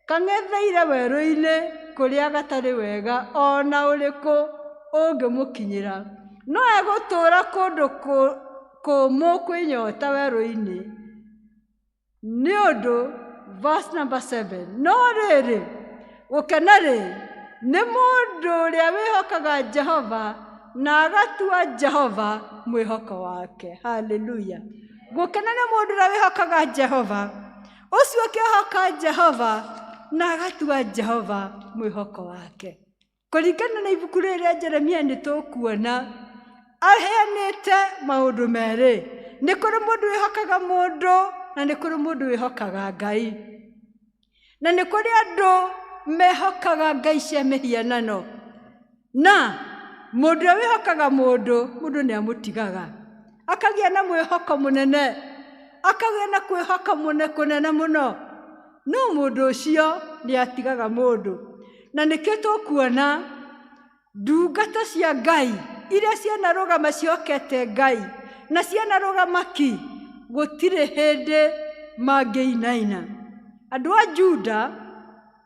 kang'etheire werũ-inĩ kũrĩa gatarĩ wega ona ũrĩkũ ũngĩmũkinyĩra. No egũtũũra kũndũ kũmũ kwĩ nyota werũ-inĩ. Nĩ ũndũ verse number 7, no rĩrĩ, gũkena-rĩ, nĩ mũndũ ũrĩa wĩhokaga Jehova na agatua Jehova mwĩhoko wake. Haleluya. Gũkena nĩ mũndũ ũrĩa wĩhokaga Jehova, ũcio ũkĩhoka Jehova na agatua Jehova mwĩhoko wake. Kũringana na ibuku rĩrĩ rĩa Jeremia nĩ tũkuona aheanĩte maũndũ merĩ. Nĩ kũrĩ mũndũ wĩhokaga mũndũ na nĩ kũrĩ mũndũ wĩhokaga Ngai. Na nĩ kũrĩ andũ mehokaga ngai cia mĩhianano. Na mũndũ ũrĩa wĩhokaga mũndũ, mũndũ nĩ amũtigaga. Akagĩa na mwĩhoko mũnene, akagĩa na kwĩhoka kũnene mũno. No mũndũ ũcio nĩ atigaga mũndũ. Na nĩkĩo tũkuona ndungata cia Ngai iria cianarũgama ciĩhokete Ngai na cianarũgama ki, gũtirĩ hĩndĩ mangĩinaina. Andũ a Juda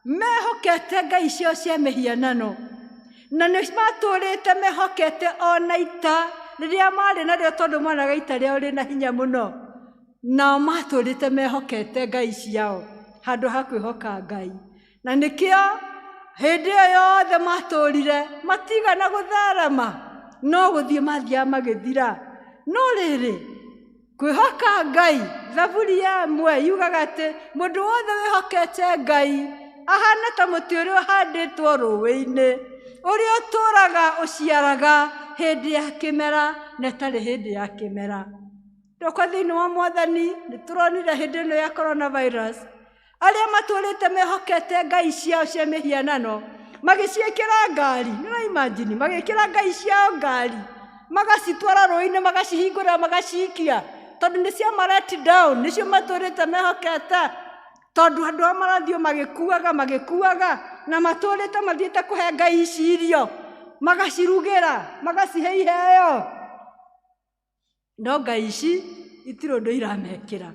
mehokete ngai ciao cia mĩhianano, na nĩ matũrĩte mehokete ona ita rĩrĩa marĩ narĩo, tondũ monaga ita rĩao rĩna hinya mũno. Nao matũrĩte mehokete ngai ciao handũ ha kwĩhoka Ngai. Na nĩkĩo hĩndĩ ĩyo yothe matũrire matigana gũtherema, no gũthiĩ mathiaga magĩthira. No rĩrĩ, kwĩhoka Ngai, Thaburi ya ĩmwe yugaga atĩ mũndũ wothe wĩhokete Ngai ahana ta mũtĩ ũrĩa ũhandĩtwo rũĩ-inĩ, ũrĩa ũtũraga ũciaraga hĩndĩ ya kĩmera na ĩtarĩ hĩndĩ ya kĩmera. Ndokwa thĩinĩ wa Mwathani, nĩ tũronire hĩndĩ ĩno ya coronavirus, arĩa matũrĩte mehokete ngai ciao cia mĩhianano magĩciĩkĩra ngari. Nĩ ũra imagine, magĩkĩra ngai ciao ngari, magacitwara rũĩ-inĩ, magacihingũra, magacikia, tondũ nĩ cia ma let down, nĩcio matũrĩte mehokete, tondũ andũ aya marathiĩ magĩkuaga magĩkuaga, na matũrĩte mathiĩte kũhe ngai ici irio, magacirugĩra, magacihe iheo. No ngai ici itirĩ ũndũ iramekĩra.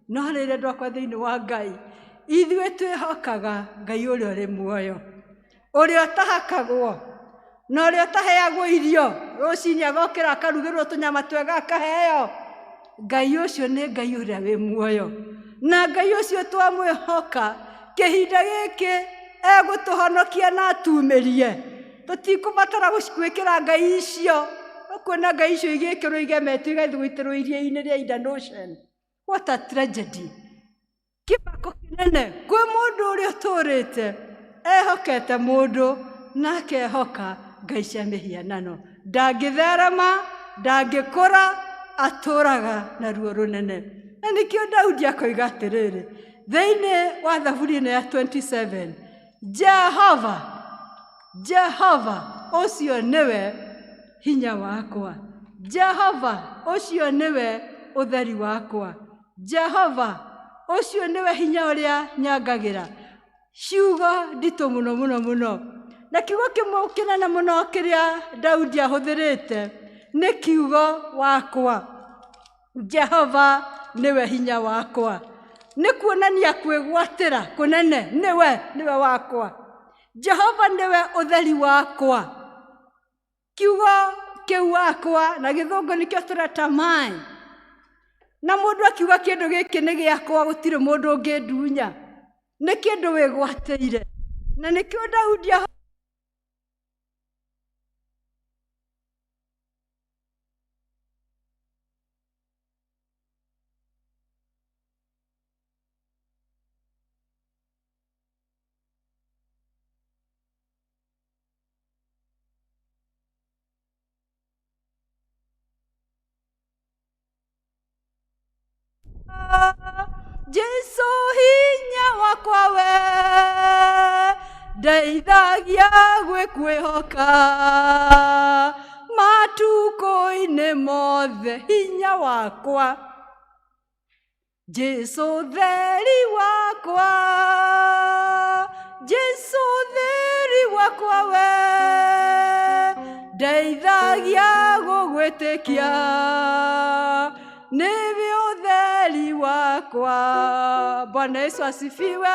No rĩrĩ, andũ akwa thĩinĩ wa Ngai, ithuĩ twĩhokaga Ngai ũrĩa ũrĩ muoyo, ũrĩa ũtahakagwo na ũrĩa ũtaheagwo irio rũcinĩ agokĩra akarugĩrwo tũnyama twega akaheo. Ngai ũcio nĩ Ngai ũrĩa wĩ muoyo, na Ngai ũcio twamwĩhoka kĩhinda gĩkĩ egũtũhonokia na atumĩrie. Tũtikũbatara gwĩkĩra ngai icio, ũkuona ngai icio igĩkĩrwo igemetio igathiĩ gũitĩrwo iria-inĩ rĩa Indian Ocean. What a tragedy. Kĩmako kĩnene kwĩ mũndũ ũrĩa ũtũrĩte ehokete mũndũ na akehoka ngai cia mĩhianano. Ndangĩtherema, ndangĩkũra, atũraga na ruo rũnene. Na nĩkĩo Daudi akoiga atĩrĩrĩ thĩinĩ wa Thaburi ĩno ya 27, Jehova, Jehova ũcio nĩwe hinya wakwa, Jehova ũcio nĩwe ũtheri wakwa, Jehova ũcio nĩwe hinya ũrĩa nyangagĩra. Ciugo nditũ mũno mũno mũno. Na kiugo kĩmwe kĩnene mũno kĩrĩa Daudi ahũthĩrĩte nĩ kiugo wakwa. Jehova nĩwe hinya wakwa. Nĩ kuonania kwĩgwatĩra kũnene, nĩwe, nĩwe wakwa. Jehova nĩwe ũtheri wakwa. Kiugo kĩu wakwa na gĩthũngũ nĩkĩo tũreta mine. Na mũndũ akiuga kĩndũ gĩkĩ nĩ gĩakwa, gũtirĩ mũndũ ũngĩndunya. Nĩ kĩndũ wĩgwatĩire. Na nĩkĩo Daudi Jesu hinya wakwa we, Ndeithagia gwĩkwĩhoka matukũ-inĩ mothe hinya wakwa. Jesu theri wakwa, Jesu theri wakwa we, ndeithagia gũgwĩtĩkia nĩwe ũtheri wakwa. Bwana Yesu asifiwe.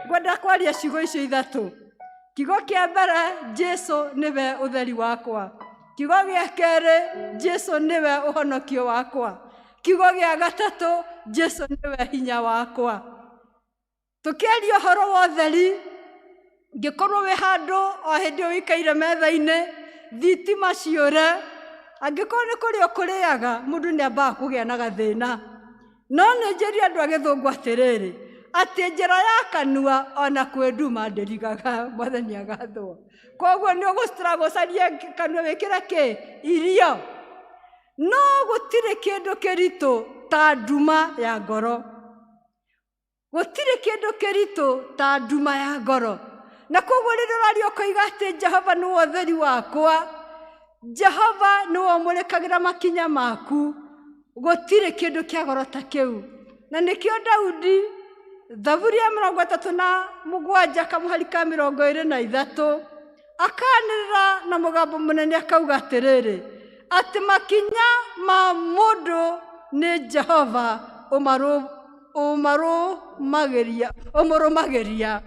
Ngwenda kwaria ciugo icio ithatũ. Kiugo kĩa mbere, Jesu nĩwe ũtheri wakwa. Kiugo gĩa kerĩ, Jesu nĩwe ũhonokio wakwa. Kiugo gĩa gatatũ, Jesu nĩwe hinya wakwa. Tũkĩaria ũhoro wa ũtheri, ngĩkorwo wĩ handũ o hĩndĩ ĩyo ũikaire metha-inĩ, thitima ciũre, angĩkorwo nĩ kũrĩa ũkũrĩaga, mũndũ nĩ ambaga kũgĩa na gathĩna. No nĩ njĩrire andũ a gĩthũngũ atĩrĩrĩ, atĩ njĩra ya kanua ona kwĩ nduma ndĩrigaga. Mwathani agathwo. Koguo nĩ ũgũ-struggle ũcarie kanua wĩkĩre kĩ? Irio. No gũtirĩ kĩndũ kĩritũ ta nduma ya ngoro. Gũtirĩ kĩndũ kĩritũ ta nduma ya ngoro. Na koguo rĩrĩa ũraria ũkoiga atĩ Jehova nĩwe ũtheri wakwa, Jehova nĩwe ũmũrĩkagĩra makinya maku, gũtirĩ kĩndũ kĩa goro ta kĩu. Na nĩkĩo Daudi Thaburi ya 37 kamũhari ka 23 akanĩrĩra na mũgambo mũnene akauga atĩrĩrĩ, atĩ makinya ma mũndũ nĩ Jehova ũmũrũmagĩria.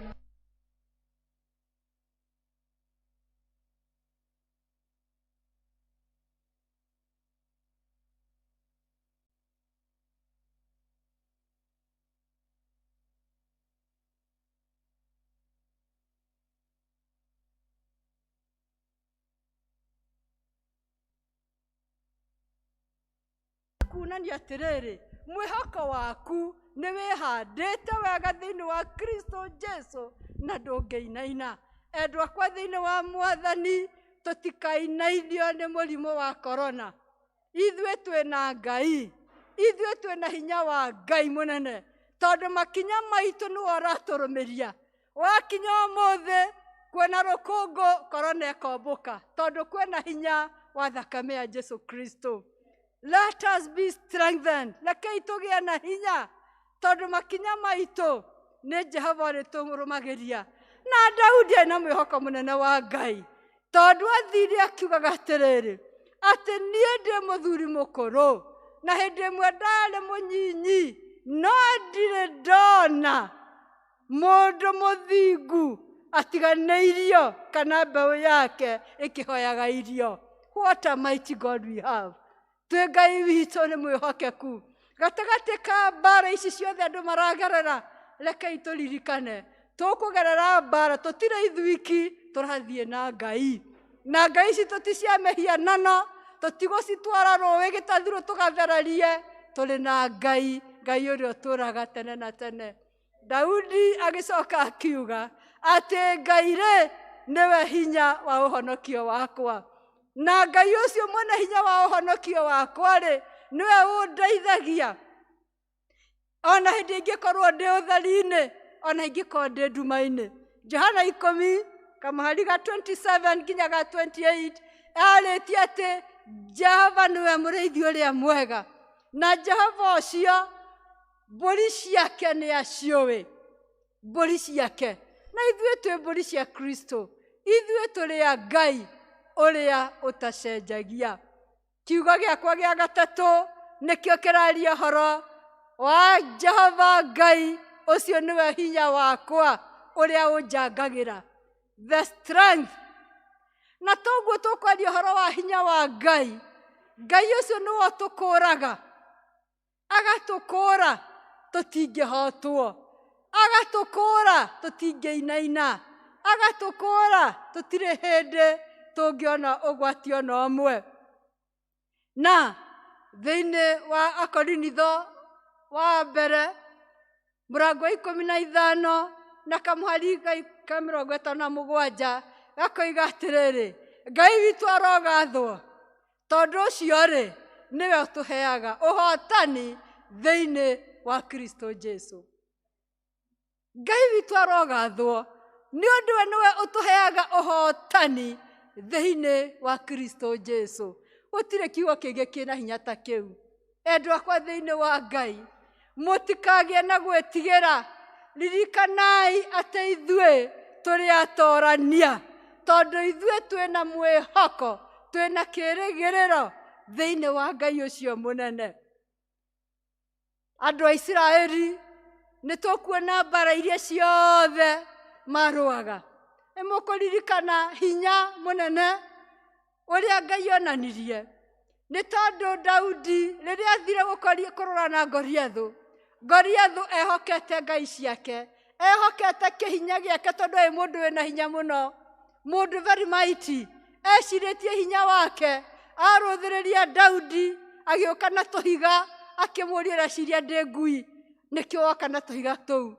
Kuonania atĩrĩrĩ, mwĩhoko waku nĩ wĩhandĩte wega thĩinĩ wa Kristo Jesu na ndũngĩinaina. Endwa akwa thĩinĩ wa Mwathani, tũtikainainio nĩ mũrimũ wa korona. Ithuĩ twĩna Ngai, ithuĩ twĩna hinya wa Ngai mũnene, tondũ makinya maitũ nĩwe ũratũrũmĩria. Wakinya ũmũthĩ kwĩna rũkũngũ, korona ĩkombũka, tondũ kwĩna hinya wa thakame ya Jesu Kristo. Let us be strengthened. Rekei tũgĩe na hinya, tondũ makinya maitũ nĩ Jehova ũrĩtũrũmagĩria. Na Daudi arĩ na mwĩhoko mũnene wa Ngai, tondũ athire akiugaga atĩrĩrĩ, atĩ niĩ ndĩ mũthuri mũkũrũ, na hĩndĩ ĩmwe ndarĩ mũnyinyi, no ndirĩ ndona mũndũ mũthingu atiganĩirio kana mbeũ yake ĩkĩhoyaga irio. What a mighty God we have. Twĩ Ngai witũ nĩ mwĩhokeku. Gatagatĩ ka mbara ici ciothe andũ maragerera, rekei tũririkane tũkũgerera mbara, tũtirĩ ithuiki, tũrathiĩ na Ngai. Na Ngai citũ ti cia mĩhianano, tũtigũcitwara rũĩ gĩtathirũ tũgathererie, tũrĩ na Ngai, Ngai ũrĩa ũtũraga tene na tene. Daudi agĩcoka akiuga atĩ Ngai rĩ nĩwe hinya wa ũhonokio wakwa. Na Ngai ũcio mwene hinya wa ũhonokio wakwa rĩ, nĩwe ũndeithagia. Ona hĩndĩ ingĩkorwo ndĩ ũtheri-inĩ, ona ingĩkorwo ndĩ nduma-inĩ. Johana 10 kamũhari ga 27 nginya ga 28 arĩtie atĩ Jehova nĩwe mũrĩithi ũrĩa mwega, na Jehova ũcio mbũri ciake nĩ aciũĩ, mbũri ciake. Na ithuĩ twĩ mbũri cia Kristo, ithuĩ tũrĩ a Ngai ũrĩa ũtacenjagia. Kiugo gĩakwa gĩa gatatũ nĩkĩo kĩraria ũhoro wa Jehova Ngai, ũcio nĩwe hinya wakwa ũrĩa ũnjangagĩra, the strength. Na toguo tũkwaria ũhoro wa hinya wa Ngai, Ngai ũcio nĩwe ũtũkũraga, agatũkũra tũtingĩhotwo, agatũkũra tũtingĩinaina, agatũkũra tũtirĩ hĩndĩ tũngĩona ũgwati ona ũmwe. Na thĩinĩ wa Akorinitho wa mbere mũrango wa 15 na kamũhari ka 57 gakoiga atĩrĩrĩ, Ngai witũ arogathwo, tondũ ũcio rĩ nĩwe ũtũheaga ũhotani thĩinĩ wa Kristo Jesu. Ngai witũ arogathwo, Nĩ ũndũ we nĩwe ũtũheaga ũhotani thĩinĩ wa Kristo Jesu. Gũtirĩ kiugo kĩngĩ kĩna hinya ta kĩu. Endwa akwa thĩinĩ wa Ngai, mũtikagĩe na gwĩtigĩra. Ririkanai atĩ ithuĩ tũrĩ atorania, tondũ ithuĩ twĩna mwĩhoko, twĩna kĩĩrĩgĩrĩro thĩinĩ wa Ngai ũcio mũnene. Andũ a Isiraeli nĩ tũkuona mbara iria ciothe marũaga. Nĩ mũkũririkana hinya mũnene ũrĩa Ngai onanirie. Nĩ tondũ Daudi rĩrĩa athire kũrũra na Goliathũ, Goliathũ ehokete ngai ciake, ehokete kĩhinya gĩake tondũ arĩ mũndũ wĩna hinya mũno, mũndũ very mighty, ecirĩtie hinya wake, arũthĩrĩria Daudi agĩũka na tũhiga, akĩmũria ũreciria ndĩ ngui, nĩkĩo woka na tũhiga tũu.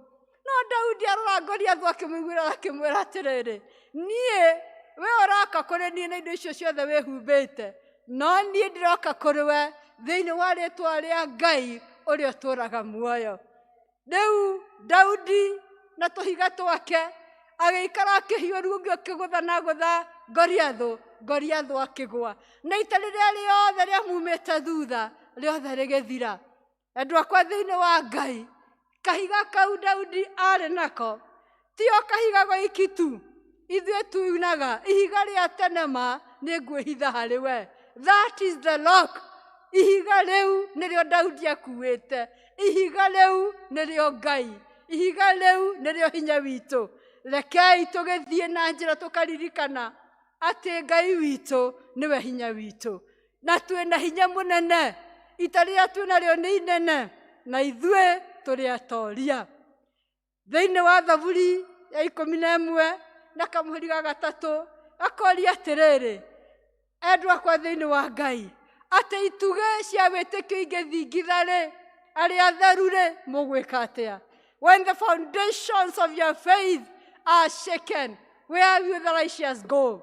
No Daudi arora Goliathũ akĩmũiguĩra akĩmwĩra atĩrĩrĩ, niĩ we ũroka kũrĩ niĩ na indo icio ciothe wĩhumbĩte, no niĩ ndĩroka kũrĩ we thĩinĩ wa rĩtwa rĩa Ngai ũrĩa ũtũũraga muoyo. Rĩu Daudi na tũhiga twake agĩikara akĩhiũria ũngĩ ũkĩgũtha na gũtha Goliathũ, Goliathũ akĩgũa. Na ita rĩrĩa rĩothe rĩamumĩte thutha rĩothe rĩgĩthira. Endwa akwa thĩinĩ wa Ngai, kahiga kau Daudi arĩ nako tio kahiga goiki tu, ithuĩ tuinaga ihiga rĩa tene ma nĩ ngwĩhitha harĩ we. That is the rock. Ihiga rĩu nĩrĩo Daudi akuĩte, ihiga rĩu nĩrĩo Ngai, ihiga rĩu nĩrĩo hinya witũ. Rekei tũgĩthiĩ na njĩra tũkaririkana atĩ Ngai witũ nĩwe hinya witũ, na twĩna hinya mũnene. Ita rĩrĩa twĩnarĩo nĩ inene, na ithuĩ tũrĩ atoria. Thĩinĩ wa Thaburi ya 11 na kamũhĩri ga 3 gakoria atĩrĩrĩ, endwa akwa thĩinĩ wa Ngai, atĩ itugĩ cia wĩtĩkio ingĩthingitha rĩ, arĩa atheru rĩ, mũgwĩka atĩa? When the foundations of your faith are shaken, where will the righteous go?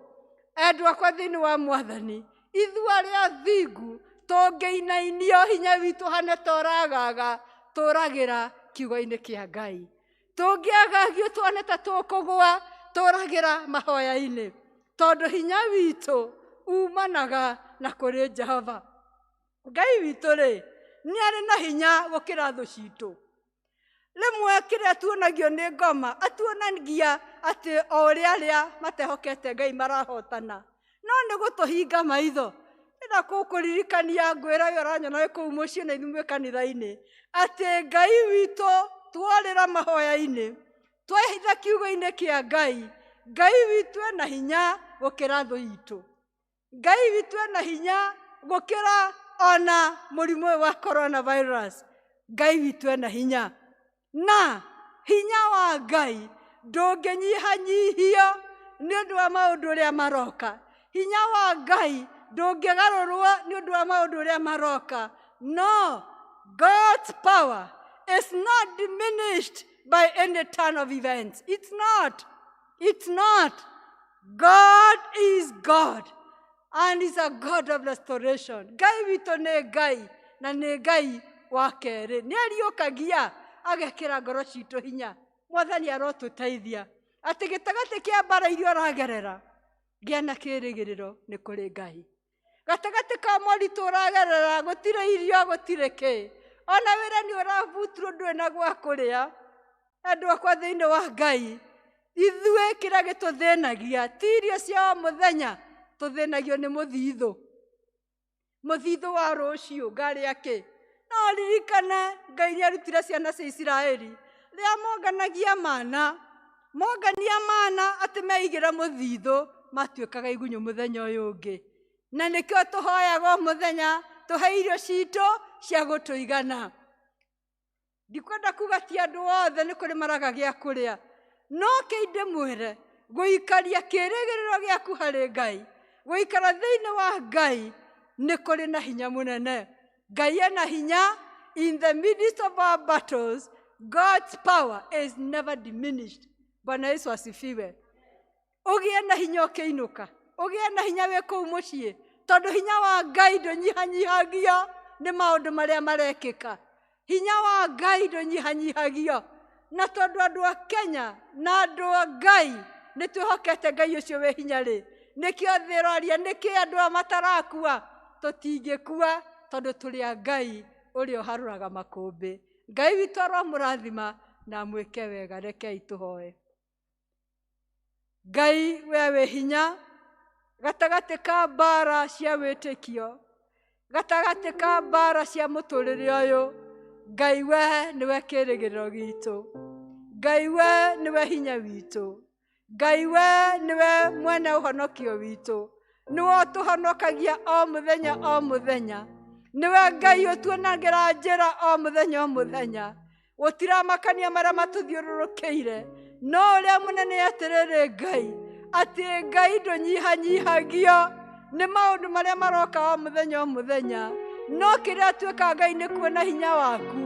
Endwa akwa thĩinĩ wa Mwathani, ithuĩ arĩa athingu tũngĩinainio hinya witũ hane ta ũragaga, tũragĩra kiugo-inĩ kĩa Ngai. Tũngĩagagio tuone ta tũkũgũa, tũragĩra mahoya-inĩ, tondũ hinya witũ umanaga na kũrĩ Jehova. Ngai witũ rĩ, nĩ arĩ na hinya gũkĩra thũ citũ. Rĩmwe kĩrĩa tuonagio nĩ ngoma, atuonagia atĩ o ũrĩa arĩa matehokete Ngai marahotana, no nĩ gũtũhinga maitho. Ndĩrenda gũkũririkania ngwĩra ũyũ ũranyona wĩ kũu mũciĩ na ithuĩ mwĩ kanitha-inĩ, atĩ Ngai witũ tworĩra mahoya-inĩ, twehitha kiugo-inĩ kĩa Ngai, Ngai witũ ena hinya gũkĩra thũ itũ. Ngai witũ ena hinya gũkĩra ona mũrimũ ũyũ wa coronavirus. Ngai witũ ena hinya, na hinya wa Ngai ndũngĩnyihanyihio nĩ ũndũ wa maũndũ ũrĩa maroka. Hinya wa Ngai ndũngĩgarũrwo nĩ ũndũ wa maũndũ ũrĩa maroka. No God's power is not diminished by any turn of events. It's not. It's not. God is God and is a God of restoration. Ngai witũ nĩ Ngai na nĩ Ngai wa kerĩ. Nĩ ariũkagia agekĩra ngoro citũ hinya. Mwathani arotũteithia atĩ gĩtagatĩ kĩa mbara iria ũragerera, gĩa na kĩĩrĩgĩrĩro nĩ kũrĩ Ngai. Gatagatĩ ka moritũ ũragerera, gũtirĩ irio, gũtirĩ kĩ, ona wĩra nĩ ũrabutirwo, ndũrĩ na gwa kũrĩa. Andũ akwa thĩinĩ wa Ngai, ithuĩ kĩrĩa gĩtũthĩnagia ti irio cia o mũthenya, tũthĩnagio nĩ mũthithũ. Mũthithũ wa rũciũ ngarĩa kĩ? No ririkane Ngai nĩ arutire ciana cia Isiraeli rĩrĩa monganagia mana, mongania mana atĩ meigĩra mũthithũ, matuĩkaga igunyũ mũthenya ũyũ ũngĩ. Na nĩkĩo tũhoyaga o mũthenya tũhe irio citũ cia gũtũigana. Ndikwenda kuga ti andũ othe nĩ kũrĩ maraga gĩa kũrĩa, no kĩi ndĩmwĩre, gũikaria kĩĩrĩgĩrĩro gĩaku harĩ Ngai, gũikara thĩinĩ wa Ngai nĩ kũrĩ na hinya mũnene. Ngai ena hinya. In the midst of our battles, God's power is never diminished. Bwana Yesu asifiwe. Ũgĩe na hinya ũkĩinũka, ũgĩe na hinya wĩ kũu mũciĩ, tondũ hinya wa Ngai ndũnyihanyihagio nĩ maũndũ marĩa marekĩka. Hinya wa Ngai ndũnyihanyihagio. Na tondũ andũ a Kenya na andũ a Ngai nĩ twĩhokete Ngai ũcio wĩ hinya rĩ, nĩkĩo thĩ ĩroria nĩkĩ andũ aya matarakua. Tũtingĩkua tondũ tũrĩ a Ngai ũrĩa ũharũraga makũmbĩ. Ngai witũ aromũrathima na amwĩke wega. Rekei tũhoe. Ngai we wĩ hinya gatagatĩ ka mbara cia wĩtĩkio, gatagatĩ ka mbara cia mũtũrĩre ũyũ, Ngai we nĩwe kĩrĩgĩrĩro gitũ, Ngai we nĩwe hinya witũ, Ngai we nĩwe mwene ũhonokio witũ, nĩwe ũtũhonokagia o mũthenya o mũthenya, nĩwe Ngai ũtuonagĩra njĩra o mũthenya o mũthenya. Gũtiramakania marĩa matũthiũrũrũkĩire, no ũrĩa mũnene atĩrĩrĩ Ngai, atĩ Ngai ndũnyihanyihagio nĩ maũndũ marĩa maroka o mũthenya o mũthenya, no kĩrĩa tuĩka Ngai nĩ kuona hinya waku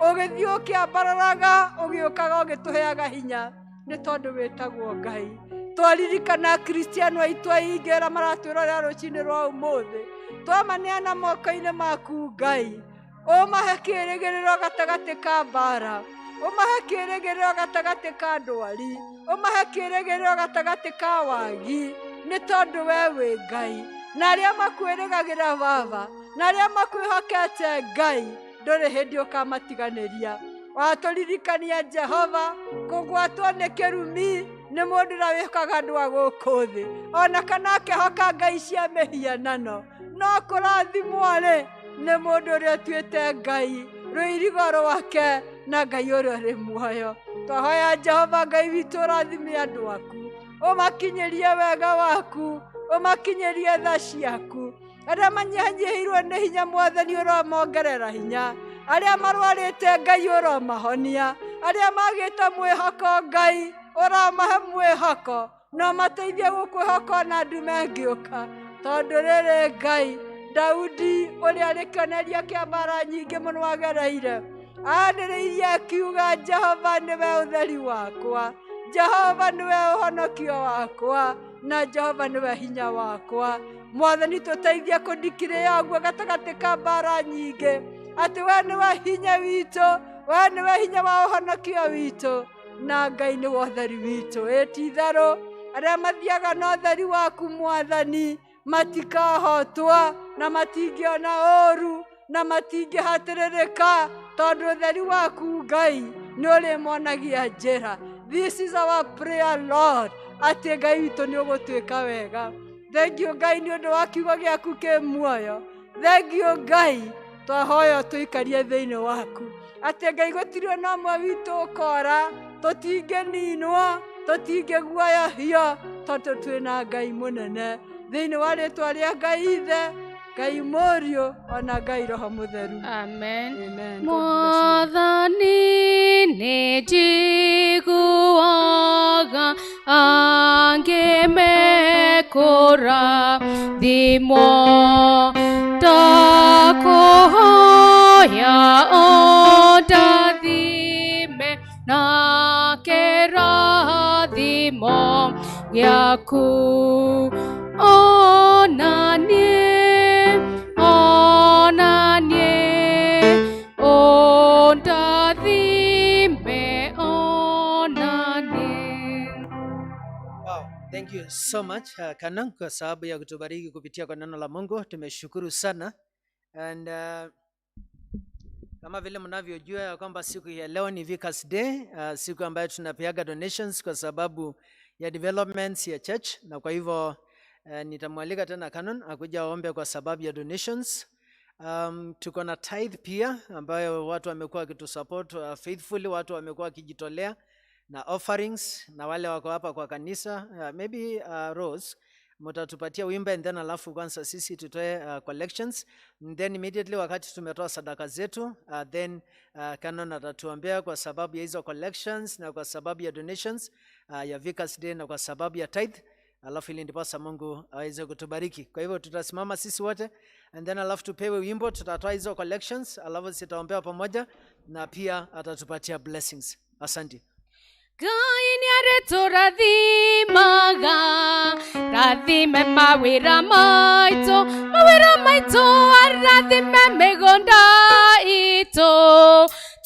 ũgĩthiĩ ũkĩambararaga, ũgĩũkaga ũgĩtũheaga hinya, nĩ tondũ wĩtagwo Ngai. Twaririkana Kristiano aitũ aingĩ arĩa maratwĩrorera rũcinĩ rwa ũmũthĩ, twamaneana moko-inĩ maku Ngai, ũmahe kĩrĩgĩrĩro gatagatĩ ka mbara, ũmahe kĩrĩgĩrĩro gatagatĩ ka ndwari, ũmahe kĩrĩgĩrĩro gatagatĩ ka wagi, nĩ tondũ we wĩ Ngai. Na arĩa makwĩrĩgagĩra Baba, na arĩa makwĩhokete Ngai, ndũrĩ hĩndĩ ũkamatiganĩria. Watũririkania Jehova, kũgwatwo nĩ kĩrumi nĩ mũndũ ũrĩa wĩhokaga andũ a gũkũ thĩ, ona kana akehoka ngai cia mĩhianano, no kũrathimwo-rĩ nĩ mũndũ ũrĩa ũtuĩte Ngai rũirigo rwake na Ngai ũrĩa ũrĩ muoyo. Twahoya Jehova Ngai witũ ũrathime andũ aku, ũmakinyĩrie wega waku, ũmakinyĩrie tha ciaku. Arĩa manyihanyihĩirwo nĩ hinya Mwathani ũromongerera hinya, arĩa marwarĩte Ngai ũromahonia, arĩa magĩte mwĩhoko Ngai ũromahe mwĩhoko, no mateithie gũkwĩhoka ona ndume ĩngĩũka. Tondũ rĩrĩ Ngai, Daudi ũrĩa arĩ kĩonereria kĩa mbara nyingĩ mũno agereire, anĩrĩirie akiuga, Jehova nĩwe ũtheri wakwa, Jehova nĩwe ũhonokio wakwa, na Jehova nĩwe hinya wakwa. Mwathani tũteithie kũndikĩrĩra ũguo gatagatĩ ka mbara nyingĩ, atĩ we nĩwe hinya witũ, we nĩwe hinya wa ũhonokio witũ, na Ngai nĩwe ũtheri witũ. Ĩ ti itherũ arĩa mathiaga na ũtheri waku Mwathani matikahotwo na matingĩona ũru na matingĩhatĩrĩrĩka, tondũ ũtheri waku Ngai nĩ ũrĩmonagia njĩra. This is our prayer Lord, atĩ Ngai witũ nĩ ũgũtuĩka wega. Thank you Ngai nĩ ũndũ wa kiugo gĩaku kĩ muoyo. Thank you Ngai, twahoya tũikarie thĩinĩ waku, atĩ Ngai gũtirĩ ona ũmwe witũ ũkora, tũtingĩninwo, tũtingĩguoyohio, tondũ twĩna Ngai mũnene. Thĩinĩ wa rĩtwa rĩa Ngai Ithe, Ngai Mũriũ, ona Ngai Roho Mũtheru. Amen. Amen. God bless you. Mwathani nĩ njiguaga angĩ mekũrathimwo, ndakũhoya ũndathime na kĩrathimo gĩaku. Ona niĩ, ona niĩ, ũndathime ona niĩ. Wow, thank you so much Canon, kwa sababu ya kutubariki kupitia kwa neno la Mungu. Tumeshukuru sana. And kama vile mnavyojua ya kwamba siku ya leo ni Vicars Day, siku ambayo tunapeaga donations kwa sababu ya developments ya church, na kwa hivyo nitamwalika tena Canon akuja aombe kwa sababu ya donations. Tuko na tithe pia ambayo watu wamekuwa wakitusupport faithfully, watu wamekuwa wakijitolea na offerings, na wale wako hapa kwa kanisa maybe Rose mtatupatia wimbo and then alafu kwanza sisi tutoe collections and then immediately wakati tumetoa sadaka zetu then Canon atatuambia kwa sababu ya hizo collections na kwa sababu ya donations ya Vicars Day na kwa sababu ya tithe, alafu ili ndiposa Mungu aweze kutubariki. Kwa hivyo tutasimama sisi wote and then alafu tupewe wimbo, tutatoa hizo collections, alafu sitaombea pamoja na pia atatupatia blessings. Asante. Ngai nĩarĩtũrathimaga, rathime mawĩra maitũ, mawĩra maitũ, arathime mĩgũnda itũ.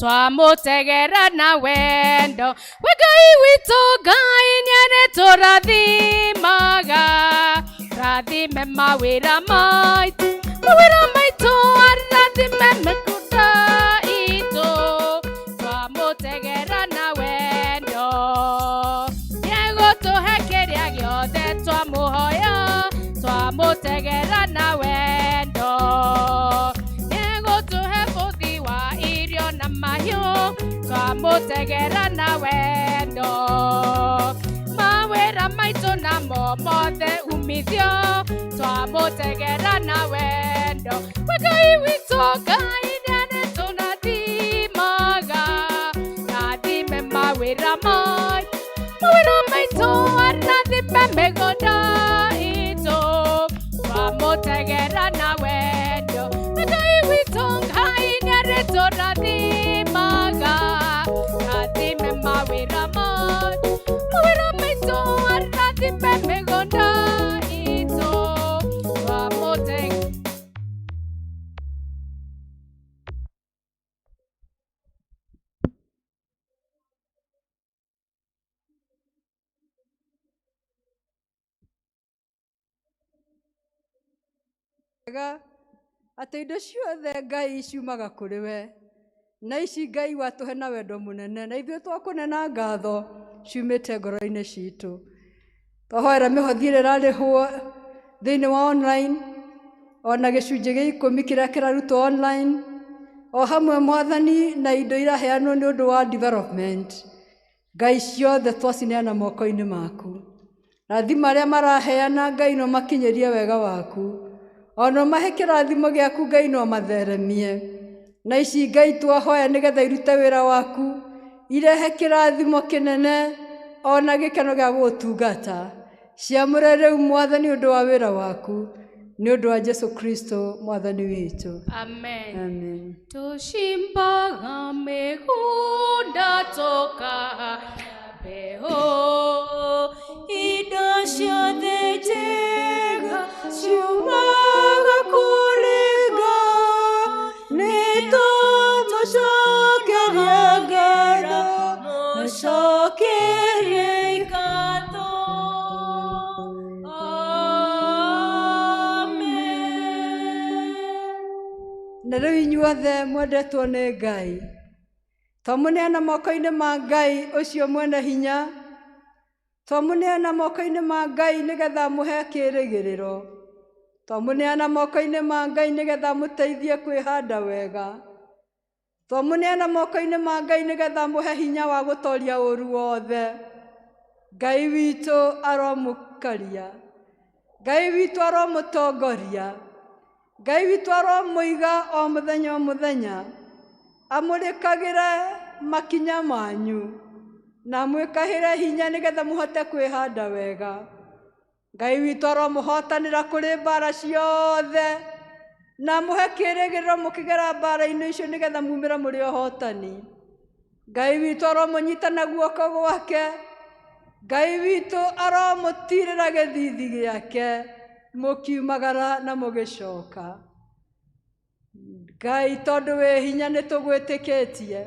Twamũtegera na wendo. We Ngai witũ, Ngai nĩarĩtũrathimaga. Rathime mawĩra maitũ, mawĩra maitũ, arathime mĩgũnda itũ. Twamũtegera na wendo. Nĩegũtũhe kĩrĩa gĩothe twamũhoya. Twamũtegera na wendo. Nĩegũtũhe bũthi wa irio na mahiũ. Twamũtegera na wendo. Mawĩra maitũ namo mothe umithio. Twamũtegera na wendo. We Ngai witũ, Ngai nĩarĩtũrathimaga. Rathime mawĩra maitũ, mawĩra maitũ, arathime mĩgũnda itũ. Twamũtegera na wendo. We Ngai witũ, Ngai nĩarĩtũrathimaga. Rathime mawĩra maitũ, mawĩra maitũ, arathime mĩgũnda itũ. Twamũtegera. Wega atĩ indo ciothe Ngai ciumaga kũrĩ we, na ici Ngai watũhe na wendo mũnene, na ithuĩ twakũnena ngatho ciumĩte ngoro-inĩ citũ. Twahoera mĩhothi ĩrĩa ĩrarĩhwo thĩinĩ wa online, ona gĩcunjĩ gĩa ikũmi kĩrĩa kĩrarutwo online, o hamwe Mwathani na indo iraheanwo nĩ ũndũ wa development. Ngai ciothe twacineana moko-inĩ maku. Rathima arĩa maraheana, Ngai no makinyĩrie wega waku. Ona ũmahe kĩrathimo gĩaku, Ngai no matheremie. Na ici Ngai twahoya nĩgetha irute wĩra waku, irehe kĩrathimo kĩnene ona gĩkeno gĩa gũgũtungata. Ciamũre rĩu Mwathani ũndũ wa wĩra waku, nĩ ũndũ wa Jesu Kristo Mwathani witũ. Amen. Amen. Tushimbaga mĩgũnda tũkahanda mbeũ. Indo ciothe njega ciumaga kũrĩ Ngai, nĩ tũmũcokerie ngatho, mũcokerie ngatho. Amen. Na rĩu inyuothe mwendetwo nĩ Ngai, twamũneana moko-inĩ ma Ngai ũcio mwene hinya, twamũneana moko-inĩ ma Ngai nĩgetha amũhe kĩĩrĩgĩrĩro, twamũneana moko-inĩ ma Ngai nĩgetha amũteithie kwĩhanda wega, twamũneana moko-inĩ ma Ngai nĩgetha amũhe hinya wa gũtoria ũũru wothe. Ngai witũ aromũkaria, Ngai witũ aromũtongoria, Ngai witũ aromũiga o mũthenya o mũthenya, amũrĩkagĩre makinya manyu na amwĩkagĩre hinya nĩgetha mũhote kwĩhanda wega. Ngai witũ aromũhotanĩra kũrĩ mbara ciothe na amũhe kĩĩrĩgĩrĩro mũkĩgera mbara-inĩ icio nĩgetha mumĩre mũrĩ ahotani. Ngai witũ aromũnyita na guoko gwake, Ngai witũ aromũtirĩra gĩthithi gĩake mũkiumagara na mũgĩcoka. Ngai tondũ wĩ hinya nĩ tũgwĩtĩkĩtie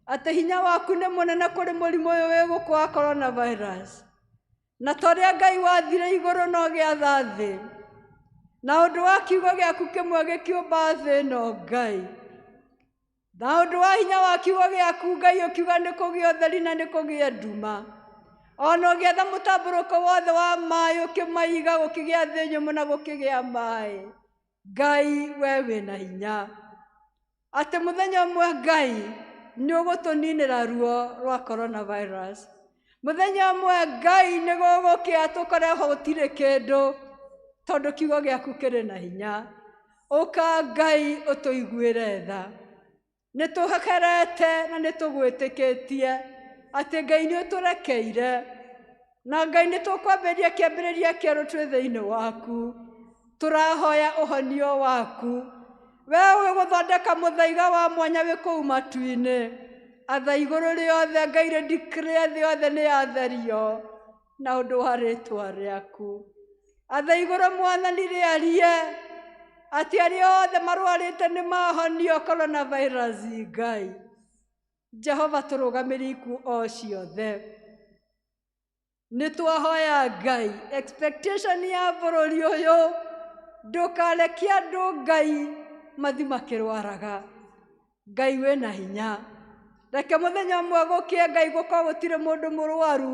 atĩ hinya waku nĩ mũnene kũrĩ mũrimũ ũyũ wĩ gũkũ wa coronavirus, na torĩa Ngai wathire igũrũ na ũgĩatha thĩ, na ũndũ wa kiugo gĩaku kĩmwe gĩkĩũmba thĩ ĩno Ngai, na ũndũ wa hinya wa kiugo gĩaku Ngai ũkiuga nĩ kũgĩe ũtheri na nĩ kũgĩe nduma, ona ũgĩatha mũtambũrũko wothe wa maĩ ũkĩmaiga gũkĩgĩa thĩ nyũmũ na gũkĩgĩa maĩ. Ngai we wĩna hinya atĩ mũthenya ũmwe Ngai nĩ ũgũtũninĩra ruo rwa coronavirus. Mũthenya ũmwe Ngai nĩ gũgũkĩa tũkore gũtirĩ kĩndũ, tondũ kiugo gĩaku kĩrĩ na hinya. Ũka Ngai ũtũiguĩre tha. Nĩ tũhekerete na nĩ tũgwĩtĩkĩtie atĩ Ngai nĩ ũtũrekeire, na Ngai nĩ tũkwambĩrĩria kĩambĩrĩria kĩerũ twĩ thĩinĩ waku. Tũrahoya ũhonio waku. We ũĩ gũthondeka mũthaiga wa mwanya wĩ kũu matu-inĩ. Atha igũrũ rĩothe Ngai rĩ declare thĩ yothe nĩ yatherio na ũndũ wa rĩtwa rĩaku. Atha igũrũ Mwathani rĩarie atĩ arĩa othe marwarĩte nĩ mahonio coronavirus Ngai. Jehova tũrũgamĩrie ikuũ o ciothe. Nĩ twahoya Ngai expectation ya bũrũri ũyũ, ndũkarekie andũ Ngai mathi makĩrwaraga. Ngai wĩna hinya, reke mũthenya ũmwe gũkĩe Ngai gũkorwo gũtirĩ mũndũ mũrwaru,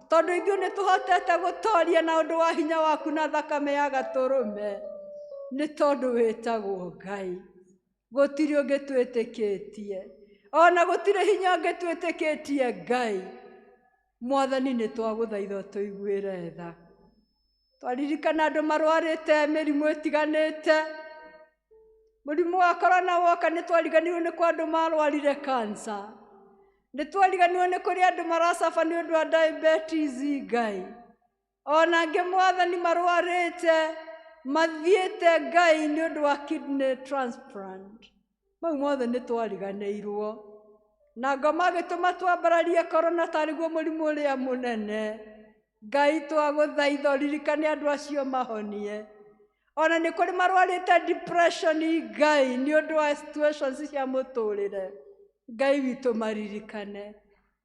tondũ ithuĩ nĩ tũhotete gũtoria na ũndũ wa hinya waku na thakame ya gatũrũme, nĩ tondũ wĩtagwo Ngai. Gũtirĩ ũngĩ twĩtĩkĩtie, ona gũtirĩ hinya ũngĩ twĩtĩkĩtie Ngai. Mwathani nĩ twagũthaitha ũtũiguĩre tha. Twaririkana andũ marwarĩte mĩrimũ ĩtiganĩte, mũrimũ wa korona woka nĩ twariganĩirwo nĩ kwa andũ marwarire cancer, nĩ twariganĩirwo nĩ kũrĩ andũ maracaba nĩ ũndũ wa diabetes Ngai, ona angĩ Mwathani marwarĩte mathiĩte Ngai nĩ ũndũ wa kidney transplant. Mau mothe nĩ twariganĩirwo, na ngoma agĩtũma twambararie korona tarĩguo mũrimũ ũrĩa mũnene. Ngai twagũthaitha ũririkane andũ acio mahonie. Ona nĩ kũrĩ marwarĩte depression Ngai nĩ ũndũ wa situations cia mũtũrĩre. Ngai witũ maririkane,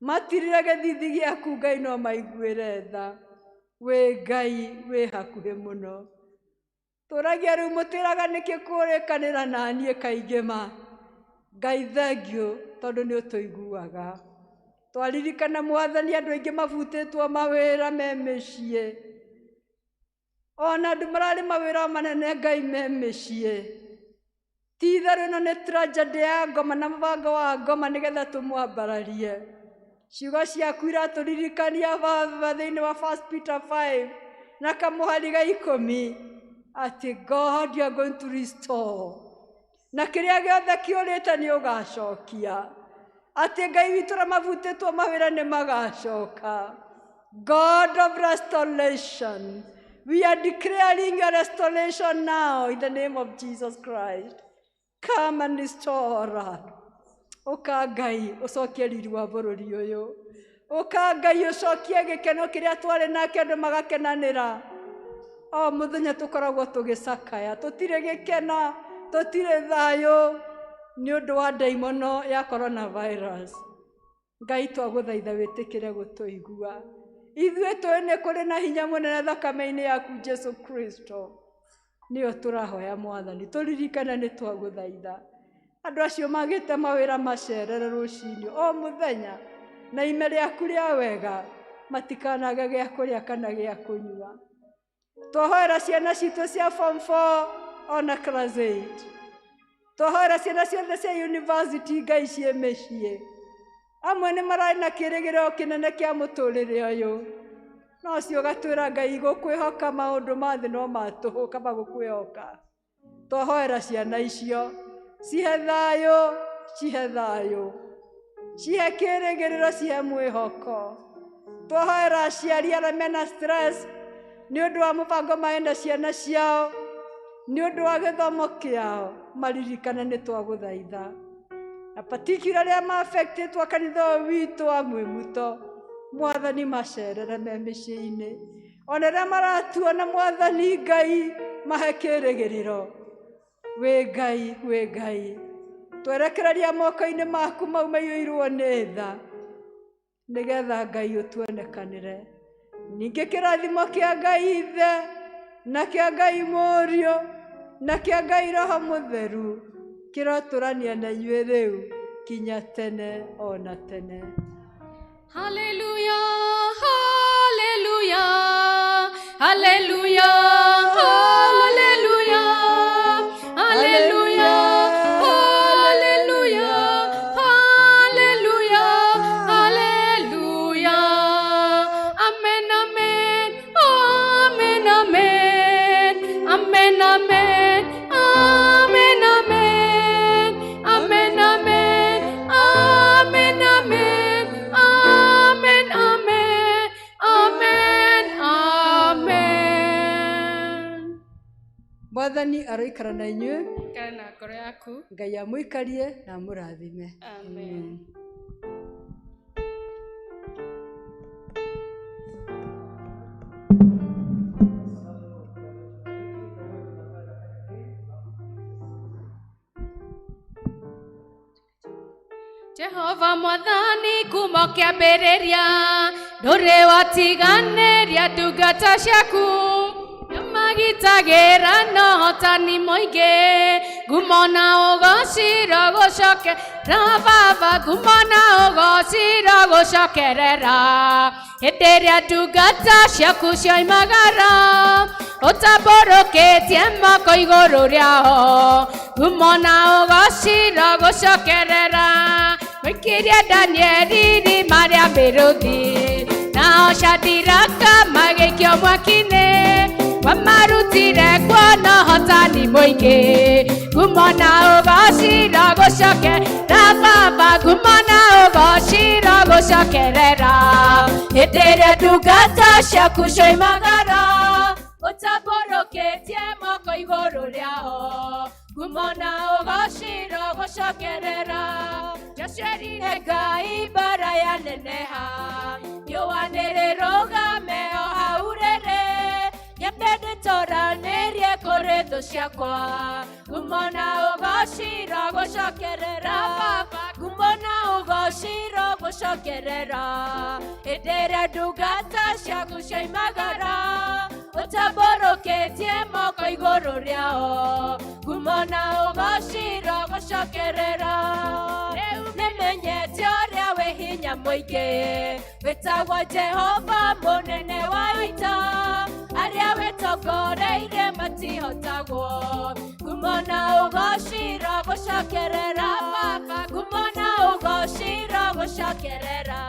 matirire gĩthithi gĩaku Ngai no maiguĩre tha. Wĩ Ngai wĩ hakuhĩ mũno. Tũragia rĩu mũtĩraga nĩkĩ kũrĩkanĩra na niĩ kaingĩ ma. Ngai thengiũ tondũ nĩ ũtũiguaga. Twaririkana Mwathani andũ aingĩ mabutĩtwo mawĩra me mĩciĩ, ona andũ mararĩ mawĩra manene Ngai me mĩciĩ. Ti itherũ ĩno nĩ tragedy ya ngoma na mũbango wa ngoma nĩgetha tũmwambararie. Ciugo ciaku iratũririkania Baba thĩinĩ wa 1 Peter 5 na kamũhari ga 10 atĩ God you are going to restore, na kĩrĩa gĩothe kĩũrĩte nĩ ũgacokia, atĩ Ngai witũ ũrĩa mabutĩtwo mawĩra nĩ magacoka. God of restoration, we are declaring your restoration now in the name of Jesus Christ. Come and restore us. Ũka Ngai ũcokie riri wa bũrũri ũyũ. Ũka Ngai ũcokie gĩkeno kĩrĩa twarĩ nake andũ magakenanĩra. O mũthenya tũkoragwo tũgĩcakaya, tũtirĩ gĩkeno, tũtirĩ thayũ nĩ ũndũ wa ndaimono ya coronavirus. Ngai twagũthaitha wĩtĩkĩre gũtũigua. Ithuĩ tũĩ nĩ kũrĩ na hinya mũnene thakame-inĩ yaku Jesu Kristo. Nĩyo tũrahoya Mwathani, tũririkane nĩ twagũthaitha. Andũ acio magĩte mawĩra macerere rũcinĩ o mũthenya na ime rĩaku rĩa wega, matikanage gĩa kũrĩa kana gĩa kũnyua. Twahoera ciana citũ cia form 4 ona class 8. Twahoera ciana ciothe cia university Ngai ciĩ mĩciĩ. Amwe nĩ mararĩ na kĩrĩgĩrĩro kĩnene kĩa mũtũrĩre ũyũ, no ũcio ũgatwĩra Ngai gũkwĩhoka maũndũ ma thĩ no matũhũ kaba gũkwĩhoka. Twahoera ciana icio cihe thayũ, cihe thayũ, cihe kĩrĩgĩrĩro, cihe mwĩhoko. Twahoera aciari arĩa mena stress nĩ ũndũ wa mũbango marenda ciana ciao, nĩ ũndũ wa gĩthomo kĩao, maririkane nĩ twagũthaitha. Na particular arĩa ma-affectĩtwo kanitha ũyũ witũ wa Mwĩmuto, Mwathani macerere me mĩciĩ-inĩ, ona arĩa maratuona Mwathani Ngai mahe kĩrĩgĩrĩro. Wĩ Ngai, wĩ Ngai, twerekereria moko-inĩ maku mau maiyũirwo nĩ tha, nĩgetha Ngai ũtuonekanĩre. Ningĩ kĩrathimo kĩa Ngai Ithe na kĩa Ngai Mũriũ na kĩa Ngai Roho Mũtheru kĩrotũrania na inyuĩ rĩu kinya tene ona tene. Hallelujah, hallelujah, hallelujah, hallelujah, hallelujah, hallelujah, hallelujah, hallelujah. Amen, amen, amen, amen, amen, amen, amen, amen, amen, amen, amen, amen, amen, amen, amen, amen. Mwathani aroikara na inyuĩ. Ikara na ngoro yaku. Ngai amũikarie na amũrathime. Amen. Jehova mwathani kuma kĩambĩrĩria ndũrĩ watiganĩria ndungata ciaku nĩmagitagĩra na ũhotani mũingĩ ngumo na ũgociro gũcokera baba ngumo na ũgociro gũcokerera hĩndĩ ĩrĩa ndungata ciaku cioimagara ũtambũrũkĩtie moko igũrũ rĩao ngumo na ũgociro gũcokerera Mũikirie Danieli irima rĩa mĩrũthi nao Shadiraka magĩikio mwaki-inĩ wamarutire kuo na ũhotani mũingĩ ngumo na ũgociro gũcokera baba ngumo na ũgociro gũcokerera hĩndĩ ĩrĩa ndungata ciaku cioimagara ũtambũrũkĩtie moko igũrũ rĩao ngumo na ũgociro gũcokerera Joshua erire Ngai mbara yaneneha riũa nĩrĩrũgame o hau rĩrĩ nyambe ndĩtũranĩrie kũrĩ thũ ciakwa ngumo na ũgociro gũcokerera baba ngumo na ũgociro gũcokerera hĩndĩ ĩrĩa ndungata ciaku cioimagara ũtambũrũkĩtie moko igũrũ rĩao ngumo na ũgociro gũcokerera rĩu nĩmenyete ũrĩa wĩ hinya mũingĩ wĩtagwo Jehova mũnene wa ita arĩa wĩtongoreire matihotagwo ngumo na ũgociro gũcokerera baba ngumo na ũgociro gũcokerera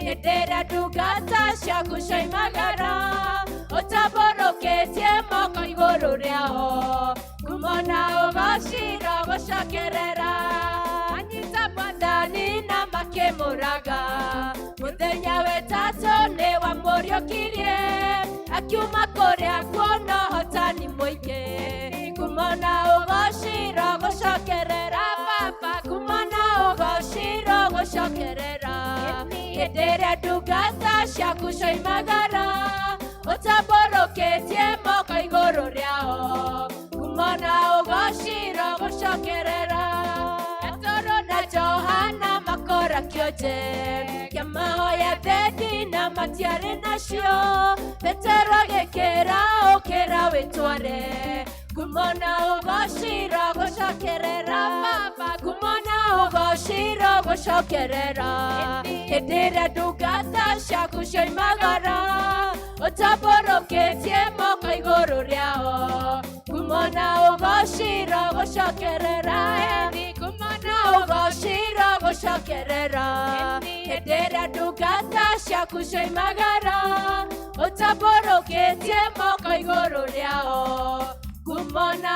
hĩndĩ ĩrĩa ndungata ciaku cioimagara ũtambũrũkĩtie moko igũrũ rĩao ngumo na ũgociro gũcokerera anyita mwathani na makĩmũraga mũthenya wetatũ nĩ wamũriũkirie akiuma kũrĩa kuona ũhotani mũingĩ ngumo na ũgociro gũcokerera baba ngumo na ũgociro gũcokerera hĩndĩ ĩrĩa ndungata ciaku cioimagara ũtambũrũkĩtie moko igũrũ rĩao ngumo na ũgociro gũcokerera Petero na Johana makora kĩonje kĩamahoya thendi na matiarĩ nacio Petero agĩkĩra ũkĩra wĩtware ngumo na ũgociro gũcokerera baba ngumo na ũgociro gũcokerera hĩndĩ ĩrĩa ndungata ciaku cioimagara ũtambũrũkĩtie moko igũrũ rĩao ngumo na ũgociro gũcokerera ngumo na ũgociro gũcokerera hĩndĩ ĩrĩa ndungata ciaku cioimagara ũtambũrũkĩtie moko igũrũ rĩao ngumo na